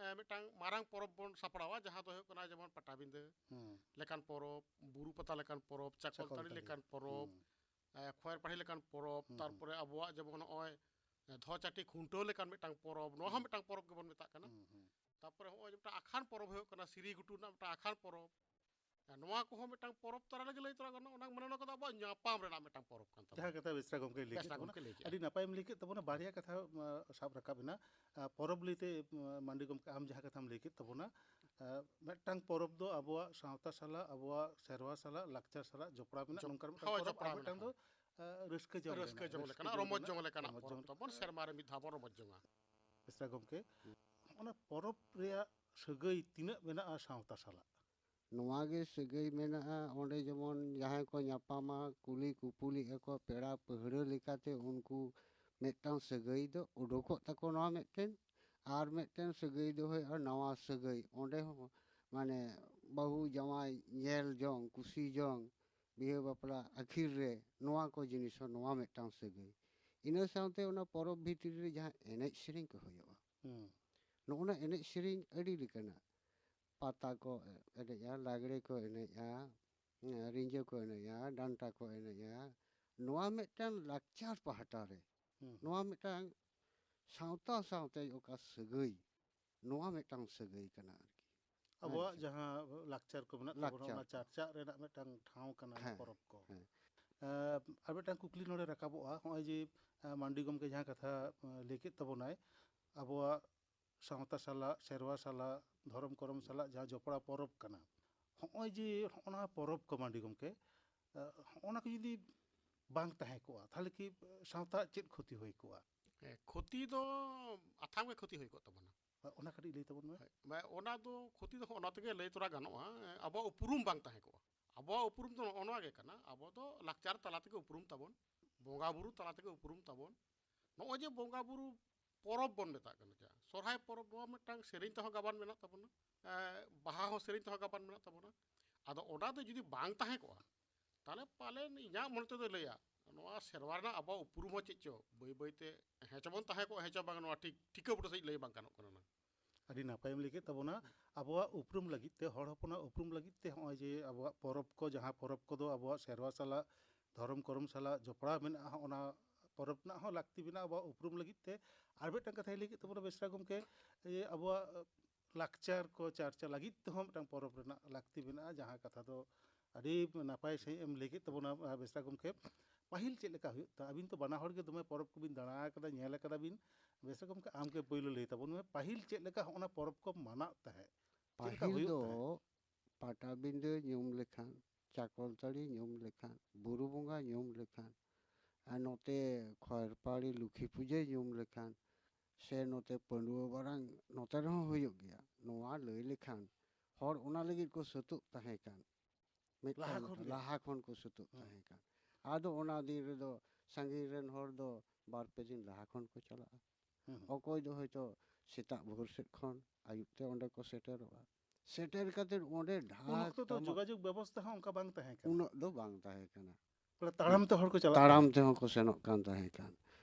ᱮ, ᱢᱤᱫᱴᱟᱝ ᱢᱟᱨᱟᱝ ᱯᱚᱨᱚᱵᱽ ᱵᱚᱱ ᱥᱟᱯᱲᱟᱣᱟ, ᱡᱟᱦᱟᱸ ᱫᱚ ᱦᱩᱭᱩᱜ ᱠᱟᱱᱟ ᱡᱮᱢᱚᱱ ᱯᱟᱴᱟᱵᱤᱸᱫᱟᱹ ᱦᱩᱸ᱾ ᱞᱮᱠᱟᱱ ᱯᱚᱨᱚᱵᱽ, ᱵᱩᱨᱩ ᱯᱟᱛᱟ ᱞᱮᱠᱟᱱ ᱯᱚᱨᱚᱵᱽ, ᱪᱟᱠᱚᱞᱛᱟᱹᱲᱤ ᱪᱟᱠᱚᱞᱛᱟᱹᱲᱤ᱾ ᱞᱮᱠᱟᱱ ᱯᱚᱨᱚᱵᱽ, ᱦᱩᱸ᱾ ᱮ, ᱠᱷᱚᱭᱮᱨ ᱯᱟᱹᱲᱦᱤ ᱞᱮᱠᱟᱱ ᱯᱚᱨᱚᱵᱽ, ᱦᱩᱸ, ᱛᱟᱨᱯᱚᱨᱮ ᱦᱩᱸ᱾ ᱟᱵᱚᱣᱟᱜ ᱡᱮᱢᱚᱱ ᱱᱚᱜᱼᱚᱭ, ᱮ, ᱫᱷᱚᱪᱟᱹᱴᱤ ᱠᱷᱩᱱᱴᱟᱹᱣ ᱞᱮᱠᱟᱱ ᱢᱤᱫᱴᱟᱝ ᱯᱚᱨᱚᱵᱽ, ᱱᱚᱣᱟ ᱦᱚᱸ ᱦᱩᱸ᱾ ᱢᱤᱫᱴᱟᱝ ᱯᱚᱨᱚᱵᱽ ᱜᱮᱵᱚᱱ ᱢᱮᱛᱟᱜ ᱠᱟᱱᱟ᱾ ᱦᱩᱸ, ᱦᱩᱸ᱾ ᱛᱟᱨᱯᱚᱨᱮ ᱱᱚᱜᱼᱚᱭ ᱡᱮ ᱢᱤᱫᱴᱟᱝ ᱟᱠᱷᱟᱱ ᱯᱚᱨᱚᱵᱽ ᱦᱩᱭᱩᱜ ᱠᱟᱱᱟ, ᱥᱤᱨᱤ ᱜᱷᱩᱴᱩ ᱨᱮᱱᱟᱜ ᱢᱤᱫᱴᱟᱝ ᱟᱠᱷᱟᱱ ᱯᱚᱨᱚᱵᱽ, ᱱᱚᱣᱟ ᱠᱚᱦᱚᱸ ᱢᱤᱫᱴᱟᱝ ᱯᱚᱨᱚᱵᱽ ᱛᱟᱞᱟ ᱨᱮᱜᱮ ᱞᱟᱹᱭ ᱛᱚᱨᱟ ᱜᱟᱱᱚᱜᱼᱟ᱾ ᱚᱱᱟ ᱢᱟᱱᱮ ᱚᱱᱟ ᱠᱚᱫᱚ ᱟᱵᱚᱣᱟᱜ ᱧᱟᱯᱟᱢ ᱨᱮᱱᱟᱜ ᱢᱤᱫᱴᱟᱝ ᱯᱚᱨᱚᱵᱽ ᱠᱟᱱ ᱛᱟᱵᱚᱱᱟ᱾ ᱡᱟᱦᱟᱸ ᱠᱟᱛᱷᱟ ᱵᱮᱥᱨᱟ ᱜᱚᱢᱠᱮ ᱞᱟᱹᱭ ᱠᱮᱫ ᱵᱮᱥᱨᱟ ᱛᱟᱵᱚᱱᱟ, ᱜᱚᱢᱠᱮ ᱞᱟᱹᱭ ᱠᱮᱫ᱾ ᱟᱹᱰᱤ ᱱᱟᱯᱟᱭᱮᱢ ᱞᱟᱹᱭ ᱠᱮᱫ ᱛᱟᱵᱚᱱᱟ᱾ ᱵᱟᱨᱭᱟ ᱠᱟᱛᱷᱟ, ᱟᱸ, ᱥᱟᱵ ᱨᱟᱠᱟᱵ ᱮᱱᱟ᱾ ᱟᱸ, ᱯᱚᱨᱚᱵᱽ ᱞᱟᱹᱭᱛᱮ, ᱟᱸ, ᱢᱟᱱᱰᱤ ᱜᱚᱢᱠᱮ, ᱟᱢ ᱡᱟᱦᱟᱸ ᱠᱟᱛᱷᱟᱢ ᱞᱟᱹᱭ ᱠᱮᱫ ᱛᱟᱵᱚᱱᱟ, ᱟᱸ, ᱢᱤᱫᱴᱟᱝ ᱯᱚᱨᱚᱵᱽ ᱫᱚ ᱟᱵᱚᱣᱟᱜ ᱥᱟᱶᱛᱟ ᱥᱟᱞᱟᱜ, ᱟᱵᱚᱣᱟᱜ ᱥᱮᱨᱣᱟ ᱥᱟᱞᱟᱜ, ᱞᱟᱠᱪᱟᱨ ᱥᱟᱞᱟᱜ ᱡᱚᱯᱲᱟᱣ ᱢᱮᱱᱟᱜ ᱡᱚᱯ-, ᱱᱚᱝᱠᱟᱱ ᱢᱤᱫᱴᱟᱝ ᱦᱳᱭ, ᱯᱚᱨᱚᱵᱽ, ᱡᱚᱯᱲᱟᱣ ᱟᱨ ᱢᱤᱫᱴᱟᱝ ᱢᱮᱱᱟᱜᱼᱟ᱾ ᱫᱚ, ᱟᱸ, ᱨᱟᱹᱥᱠᱟᱹ ᱡᱚᱝ ᱨᱟᱹᱥᱠᱟᱹ ᱨᱮᱱᱟᱜ, ᱡᱚᱝ ᱨᱟᱹᱥᱠᱟᱹ ᱞᱮᱠᱟᱱᱟᱜ ᱡᱚᱝ ᱨᱚᱢᱚᱡᱽ ᱨᱮᱱᱟᱜ, ᱡᱚᱝ ᱞᱮᱠᱟᱱᱟᱜ ᱨᱚᱢᱚᱡᱽ ᱯᱚᱨᱚᱵᱽ ᱡᱚᱝ᱾ ᱛᱟᱵᱚᱱ, ᱥᱮᱨᱢᱟ ᱨᱮ ᱢᱤᱫ ᱫᱷᱟᱣ ᱵᱚᱱ ᱨᱚᱢᱚᱡᱽ ᱡᱚᱝᱟ᱾ ᱵᱮᱥᱨᱟ ᱜᱚᱢᱠᱮ, ᱚᱱᱟ ᱯᱚᱨᱚᱵᱽ ᱨᱮᱭᱟᱜ ᱥᱟᱹᱜᱟᱹᱭ ᱛᱤᱱᱟᱹᱜ ᱢᱮᱱᱟᱜᱼᱟ ᱥᱟᱶᱛᱟ ᱥᱟᱞᱟᱜ? ᱱᱚᱣᱟ ᱜᱮ ᱥᱟᱹᱜᱟᱹᱭ ᱢᱮᱱᱟᱜᱼᱟ᱾ ᱚᱸᱰᱮ ᱡᱮᱢᱚᱱ ᱡᱟᱦᱟᱸᱭ ᱠᱚ ᱧᱟᱯᱟᱢᱟ, ᱠᱩᱞᱤ ᱠᱩᱯᱩᱞᱤᱜ ᱟᱠᱚ, ᱯᱮᱲᱟ ᱯᱟᱹᱦᱲᱟᱹ ᱞᱮᱠᱟᱛᱮ ᱩᱱᱠᱩ ᱢᱤᱫᱴᱟᱝ ᱥᱟᱹᱜᱟᱹᱭ ᱫᱚ ᱩᱰᱩᱠᱚᱜ ᱛᱟᱠᱚ᱾ ᱱᱚᱣᱟ ᱢᱤᱫᱴᱮᱱ ᱟᱨ ᱢᱤᱫᱴᱮᱱ ᱥᱟᱹᱜᱟᱹᱭ ᱫᱚ ᱦᱩᱭᱩᱜᱼᱟ ᱱᱟᱣᱟ ᱥᱟᱹᱜᱟᱹᱭ᱾ ᱚᱸᱰᱮ ᱦᱚᱸ ᱢᱟᱱᱮ ᱵᱟᱹᱦᱩ ᱡᱟᱶᱟᱭ ᱧᱮᱞ ᱡᱚᱝ, ᱠᱩᱥᱤ ᱡᱚᱝ, ᱵᱤᱦᱟᱹ ᱵᱟᱯᱞᱟ ᱟᱹᱠᱷᱤᱨ ᱨᱮ ᱱᱚᱣᱟ ᱠᱚ ᱡᱤᱱᱤᱥ ᱦᱚᱸ ᱱᱚᱣᱟ ᱢᱤᱫᱴᱟᱝ ᱥᱟᱹᱜᱟᱹᱭ᱾ ᱤᱱᱟᱹ ᱥᱟᱶᱛᱮ ᱚᱱᱟ ᱯᱚᱨᱚᱵᱽ ᱵᱷᱤᱛᱨᱤ ᱨᱮ ᱡᱟᱦᱟᱸ ᱮᱱᱮᱡ ᱥᱮᱨᱮᱧ ᱠᱚ ᱦᱩᱭᱩᱜᱼᱟ, ᱦᱩᱸ᱾ ᱱᱚᱜᱼᱚᱱᱟ ᱮᱱᱮᱡ ᱥᱮᱨᱮᱧ ᱟᱹᱰᱤ ᱞᱮᱠᱟᱱᱟᱜ, ᱯᱟᱛᱟ ᱠᱚ ᱮᱱᱮᱡᱼᱟ, ᱞᱟᱜᱽᱲᱮ ᱠᱚ ᱮᱱᱮᱡᱼᱟ, ᱨᱤᱸᱡᱟᱹ ᱠᱚ ᱮᱱᱮᱡᱼᱟ, ᱰᱟᱱᱴᱟ ᱠᱚ ᱮᱱᱮᱡᱼᱟ᱾ ᱱᱚᱣᱟ ᱢᱤᱫᱴᱟᱝ ᱞᱟᱠᱪᱟᱨ ᱯᱟᱦᱴᱟ ᱨᱮ, ᱦᱩᱸ᱾ ᱱᱚᱣᱟ ᱢᱤᱫᱴᱟᱝ ᱥᱟᱶᱛᱟ ᱥᱟᱶᱛᱮ ᱚᱠᱟ ᱥᱟᱹᱜᱟᱹᱭ, ᱱᱚᱣᱟ ᱢᱤᱫᱴᱟᱝ ᱥᱟᱹᱜᱟᱹᱭ ᱠᱟᱱᱟ ᱟᱨᱠᱤ᱾ ᱟᱵᱚᱣᱟᱜ ᱟᱪᱪᱷᱟ᱾ ᱡᱟᱦᱟᱸ ᱞᱟᱠᱪᱟᱨ ᱠᱚ ᱢᱮᱱᱟᱜ ᱛᱟᱵᱚᱱᱟ, ᱞᱟᱠᱪᱟᱨ᱾ ᱚᱱᱟ ᱞᱟᱠᱪᱟᱨ ᱨᱮᱱᱟᱜ ᱢᱤᱫᱴᱟᱝ ᱴᱷᱟᱶ ᱠᱟᱱᱟ ᱱᱚᱣᱟ ᱦᱮᱸ, ᱯᱚᱨᱚᱵᱽ ᱠᱚ᱾ ᱦᱮᱸ᱾ ᱮᱸ, ᱟᱨ ᱢᱤᱫᱴᱟᱝ ᱠᱩᱠᱞᱤ ᱱᱚᱰᱮ ᱨᱟᱠᱟᱵᱚᱜᱼᱟ, ᱱᱚᱜᱼᱚᱭ ᱡᱮ ᱮᱸ, ᱢᱟᱱᱰᱤ ᱜᱚᱢᱠᱮ ᱡᱟᱦᱟᱸ ᱠᱟᱛᱷᱟ ᱮᱸ, ᱞᱟᱹᱭ ᱠᱮᱫ ᱛᱟᱵᱚᱱᱟᱭ, ᱟᱵᱚᱣᱟᱜ ᱥᱟᱶᱛᱟ ᱥᱟᱞᱟᱜ, ᱥᱮᱨᱣᱟ ᱥᱟᱞᱟᱜ, ᱫᱷᱚᱨᱚᱢ ᱠᱚᱨᱚᱢ ᱥᱟᱞᱟᱜ ᱡᱟᱦᱟᱸ ᱡᱚᱯᱲᱟᱣ ᱯᱚᱨᱚᱵᱽ ᱠᱟᱱᱟ, ᱱᱚᱜᱼᱚᱭ ᱡᱮ ᱱᱚᱜᱼᱚ ᱱᱚᱣᱟ ᱯᱚᱨᱚᱵᱽ ᱠᱚ ᱢᱟᱱᱰᱤ ᱜᱚᱢᱠᱮ, ᱮᱸ, ᱱᱚᱜᱼᱚ ᱱᱟ ᱠᱚ ᱡᱩᱫᱤ ᱵᱟᱝ ᱛᱟᱦᱮᱸ ᱠᱚᱜᱼᱟ, ᱛᱟᱦᱚᱞᱮ ᱠᱤ ᱥᱟᱶᱛᱟ ᱪᱮᱫ ᱠᱷᱚᱛᱤ ᱦᱩᱭ ᱠᱚᱜᱼᱟ? ᱦᱮᱸ, ᱠᱷᱚᱛᱤ ᱫᱚ ᱟᱛᱷᱟᱢ ᱜᱮ ᱠᱷᱚᱛᱤ ᱦᱩᱭ ᱠᱚᱜ ᱛᱟᱵᱚᱱᱟ᱾ ᱚᱱᱟ ᱠᱟᱹᱴᱤᱡ ᱞᱟᱹᱭ ᱛᱟᱵᱚᱱ ᱢᱮ᱾ ᱦᱳᱭ, ᱢᱟ-, ᱚᱱᱟ ᱫᱚ ᱠᱷᱚᱛᱤ ᱫᱚ ᱚᱱᱟ ᱛᱮᱜᱮ ᱞᱟᱹᱭ ᱛᱚᱨᱟ ᱜᱟᱱᱚᱜᱼᱟ, ᱟᱵᱚᱣᱟᱜ ᱩᱯᱨᱩᱢ ᱵᱟᱝ ᱛᱟᱦᱮᱸ ᱠᱚᱜᱼᱟ᱾ ᱟᱵᱚᱣᱟᱜ ᱩᱯᱨᱩᱢ ᱫᱚ ᱱᱚᱜᱼᱚ ᱱᱚᱣᱟ ᱜᱮ ᱠᱟᱱᱟ, ᱟᱵᱚ ᱫᱚ ᱞᱟᱠᱪᱟᱨ ᱛᱟᱞᱟ ᱛᱮᱜᱮ ᱩᱯᱨᱩᱢ ᱛᱟᱵᱚᱱ, ᱵᱚᱸᱜᱟ ᱵᱩᱨᱩ ᱛᱟᱞᱟ ᱛᱮᱜᱮ ᱩᱯᱨᱩᱢ ᱛᱟᱵᱚᱱ᱾ ᱱᱚᱜᱼᱚᱭ ᱡᱮ ᱵᱚᱸᱜᱟ ᱵᱩᱨᱩ ᱯᱚᱨᱚᱵᱽ ᱵᱚᱱ ᱢᱮᱛᱟᱜ ᱠᱟᱱᱟ, ᱡᱟᱦᱟᱸ ᱥᱚᱨᱦᱟᱭ ᱯᱚᱨᱚᱵᱽ, ᱱᱚᱣᱟ ᱢᱤᱫᱴᱟᱝ ᱥᱮᱨᱮᱧ ᱛᱮᱦᱚᱸ ᱜᱟᱵᱟᱱ ᱢᱮᱱᱟᱜ ᱛᱟᱵᱚᱱᱟ, ᱮ, ᱵᱟᱦᱟ ᱦᱚᱸ ᱥᱮᱨᱮᱧ ᱛᱮᱦᱚᱸ ᱜᱟᱵᱟᱱ ᱢᱮᱱᱟᱜ ᱛᱟᱵᱚᱱᱟ᱾ ᱟᱫᱚ ᱚᱱᱟ ᱫᱚ ᱡᱩᱫᱤ ᱵᱟᱝ ᱛᱟᱦᱮᱸ ᱠᱚᱜᱼᱟ, ᱛᱟᱦᱚᱞᱮ ᱯᱟᱞᱮᱱ ᱤᱧᱟᱹᱜ ᱢᱚᱱᱮ ᱛᱮᱫᱚᱭ ᱞᱟᱹᱭᱟ, ᱱᱚᱣᱟ ᱥᱮᱨᱣᱟ ᱨᱮᱱᱟᱜ ᱟᱵᱚᱣᱟᱜ ᱩᱯᱨᱩᱢ ᱦᱚᱸ ᱪᱮᱫ ᱪᱚ ᱵᱟᱹᱭ ᱵᱟᱹᱭ ᱛᱮ ᱦᱮᱸ ᱪᱚᱵᱚᱱ ᱛᱟᱦᱮᱸ ᱠᱚᱜᱼᱟ, ᱦᱮᱸ ᱪᱚ ᱵᱟᱝ, ᱱᱚᱣᱟ ᱴᱷᱤᱠ ᱴᱷᱤᱠᱟᱹ ᱵᱩᱴᱟᱹ ᱥᱟᱺᱦᱤᱡ ᱞᱟᱹᱭ ᱵᱟᱝ ᱜᱟᱱᱚᱜ ᱠᱟᱱᱟ ᱱᱟᱝ᱾ ᱟᱹᱰᱤ ᱱᱟᱯᱟᱭᱮᱢ ᱞᱟᱹᱭ ᱠᱮᱫ ᱛᱟᱵᱚᱱᱟ᱾ ᱟᱵᱚᱣᱟᱜ ᱩᱯᱨᱩᱢ ᱞᱟᱹᱜᱤᱫ ᱛᱮ, ᱦᱚᱲ ᱦᱚᱯᱚᱱᱟᱜ ᱩᱯᱨᱩᱢ ᱞᱟᱹᱜᱤᱫ ᱛᱮ ᱱᱚᱜᱼᱚᱭ ᱡᱮ ᱟᱵᱚᱣᱟᱜ ᱯᱚᱨᱚᱵᱽ ᱠᱚ, ᱡᱟᱦᱟᱸ ᱯᱚᱨᱚᱵᱽ ᱠᱚᱫᱚ ᱟᱵᱚᱣᱟᱜ ᱥᱮᱨᱣᱟ ᱥᱟᱞᱟᱜ, ᱫᱷᱚᱨᱚᱢ ᱠᱚᱨᱚᱢ ᱥᱟᱞᱟᱜ ᱡᱚᱯᱲᱟᱣ ᱢᱮᱱᱟᱜᱼᱟ, ᱚᱱᱟ ᱯᱚᱨᱚᱵᱽ ᱨᱮᱱᱟᱜ ᱦᱚᱸ ᱞᱟᱹᱠᱛᱤ ᱢᱮᱱᱟᱜᱼᱟ ᱟᱵᱚᱣᱟᱜ ᱩᱯᱨᱩᱢ ᱞᱟᱹᱜᱤᱫ ᱛᱮ᱾ ᱟᱨ ᱢᱤᱫᱴᱟᱝ ᱠᱟᱛᱷᱟᱭ ᱞᱟᱹᱭ ᱠᱮᱫ ᱛᱟᱵᱚᱱᱟ ᱵᱮᱥᱨᱟ ᱜᱚᱢᱠᱮ, ᱡᱮ ᱟᱵᱚᱣᱟᱜ ᱞᱟᱠᱪᱟᱨ ᱠᱚ ᱪᱟᱨᱪᱟ ᱞᱟᱹᱜᱤᱫ ᱛᱮᱦᱚᱸ ᱢᱤᱫᱴᱟᱝ ᱯᱚᱨᱚᱵᱽ ᱨᱮᱱᱟᱜ ᱞᱟᱹᱠᱛᱤ ᱢᱮᱱᱟᱜᱼᱟ, ᱡᱟᱦᱟᱸ ᱠᱟᱛᱷᱟ ᱫᱚ ᱟᱹᱰᱤ ᱱᱟᱯᱟᱭ ᱥᱟᱺᱦᱤᱡ ᱮᱢ ᱞᱟᱹᱭ ᱠᱮᱫ ᱛᱟᱵᱚᱱᱟ, ᱟᱨ ᱵᱮᱥᱨᱟ ᱜᱚᱢᱠᱮ᱾ ᱯᱟᱹᱦᱤᱞ ᱪᱮᱫ ᱞᱮᱠᱟ ᱦᱩᱭᱩᱜ ᱛᱟᱦᱮᱸ? ᱟᱹᱵᱤᱱ ᱛᱚ ᱵᱟᱱᱟ ᱦᱚᱲ ᱜᱮ ᱫᱚᱢᱮ ᱯᱚᱨᱚᱵᱽ ᱠᱚᱵᱤᱱ ᱫᱟᱬᱟ ᱟᱠᱟᱫᱟ, ᱧᱮᱞ ᱟᱠᱟᱫᱟ ᱵᱤᱱ᱾ ᱵᱮᱥᱨᱟ ᱜᱚᱢᱠᱮ, ᱟᱢ ᱜᱮ ᱯᱳᱭᱞᱳ ᱞᱟᱹᱭ ᱛᱟᱵᱚᱱ ᱢᱮ, ᱯᱟᱹᱦᱤᱞ ᱪᱮᱫ ᱞᱮᱠᱟ ᱦᱚᱸᱜᱼᱚ ᱱᱟ ᱯᱚᱨᱚᱵᱽ ᱠᱚ ᱢᱟᱱᱟᱣ ᱛᱟᱦᱮᱸᱫ? ᱪᱮᱫ ᱞᱮᱠᱟ ᱯᱟᱹᱦᱤᱞ ᱦᱩᱭᱩᱜ ᱫᱚ ᱛᱟᱦᱮᱸᱫ? ᱯᱟᱴᱟᱵᱤᱸᱫᱟᱹ ᱧᱩᱢ ᱞᱮᱠᱷᱟᱱ, ᱪᱟᱠᱚᱞᱛᱟᱹᱲᱤ ᱧᱩᱢ ᱞᱮᱠᱷᱟᱱ, ᱵᱩᱨᱩ ᱵᱚᱸᱜᱟ ᱧᱩᱢ ᱞᱮᱠᱷᱟᱱ, ᱟᱨ ᱱᱚᱛᱮ ᱠᱷᱚᱭᱨᱯᱟᱲᱤ ᱞᱩᱠᱷᱤ ᱯᱩᱡᱟᱹ ᱧᱩᱢ ᱞᱮᱠᱷᱟᱱ, ᱥᱮ ᱱᱚᱛᱮ ᱯᱟᱺᱰᱩᱣᱟᱹ ᱵᱟᱨᱟᱝ, ᱱᱚᱛᱮ ᱨᱮᱦᱚᱸ ᱦᱩᱭᱩᱜ ᱜᱮᱭᱟ᱾ ᱱᱚᱣᱟ ᱞᱟᱹᱭ ᱞᱮᱠᱷᱟᱱ ᱦᱚᱲ ᱚᱱᱟ ᱞᱟᱹᱜᱤᱫ ᱠᱚ ᱥᱟᱹᱛᱚᱜ ᱛᱟᱦᱮᱸ ᱠᱟᱱ, ᱢᱤᱫᱴᱟᱝ ᱞᱟᱦᱟ ᱠᱷᱚᱱ ᱜᱮ᱾ ᱞᱟᱦᱟ ᱠᱷᱚᱱ ᱠᱚ ᱥᱟᱹᱛᱚᱜ ᱦᱩᱸ᱾ ᱛᱟᱦᱮᱸ ᱠᱟᱱ᱾ ᱟᱫᱚ ᱚᱱᱟ ᱫᱤᱱ ᱨᱮᱫᱚ ᱥᱟᱺᱜᱤᱧ ᱨᱮᱱ ᱦᱚᱲ ᱫᱚ ᱵᱟᱨ ᱯᱮ ᱫᱤᱱ ᱞᱟᱦᱟ ᱠᱷᱚᱱ ᱠᱚ ᱪᱟᱞᱟᱜᱼᱟ᱾ ᱦᱩᱸ᱾ ᱚᱠᱚᱭ ᱫᱚ ᱦᱚᱭᱛᱳ ᱥᱮᱛᱟᱜ ᱵᱷᱳᱨ ᱥᱮᱫ ᱠᱷᱚᱱ ᱟᱹᱭᱩᱵ ᱛᱮ ᱚᱸᱰᱮ ᱠᱚ ᱥᱮᱴᱮᱨᱚᱜᱼᱟ᱾ ᱥᱮᱴᱮᱨ ᱠᱟᱛᱮ ᱚᱸᱰᱮ ᱩᱱ ᱰᱷᱟᱠ ᱚᱠᱛᱚ ᱫᱚ ᱴᱟᱢᱟᱠ ᱡᱳᱜᱟᱡᱳᱜᱽ ᱵᱮᱵᱚᱥᱛᱷᱟ ᱦᱚᱸ ᱚᱱᱠᱟ ᱵᱟᱝ ᱛᱟᱦᱮᱸ ᱠᱟᱱᱟ᱾ ᱩᱱᱟᱹᱜ ᱫᱚ ᱵᱟᱝ ᱛᱟᱦᱮᱸ ᱠᱟᱱᱟ᱾ ᱵᱚᱞᱮ ᱛᱟᱲᱟᱢ ᱛᱮ ᱦᱚᱲ ᱠᱚ ᱪᱟᱞᱟᱜ ᱛᱟᱲᱟᱢ ᱛᱟᱦᱮᱸᱫ᱾ ᱛᱮᱦᱚᱸ ᱠᱚ ᱥᱮᱱᱚᱜ ᱠᱟᱱ ᱛᱟᱦᱮᱸ ᱠᱟᱱ᱾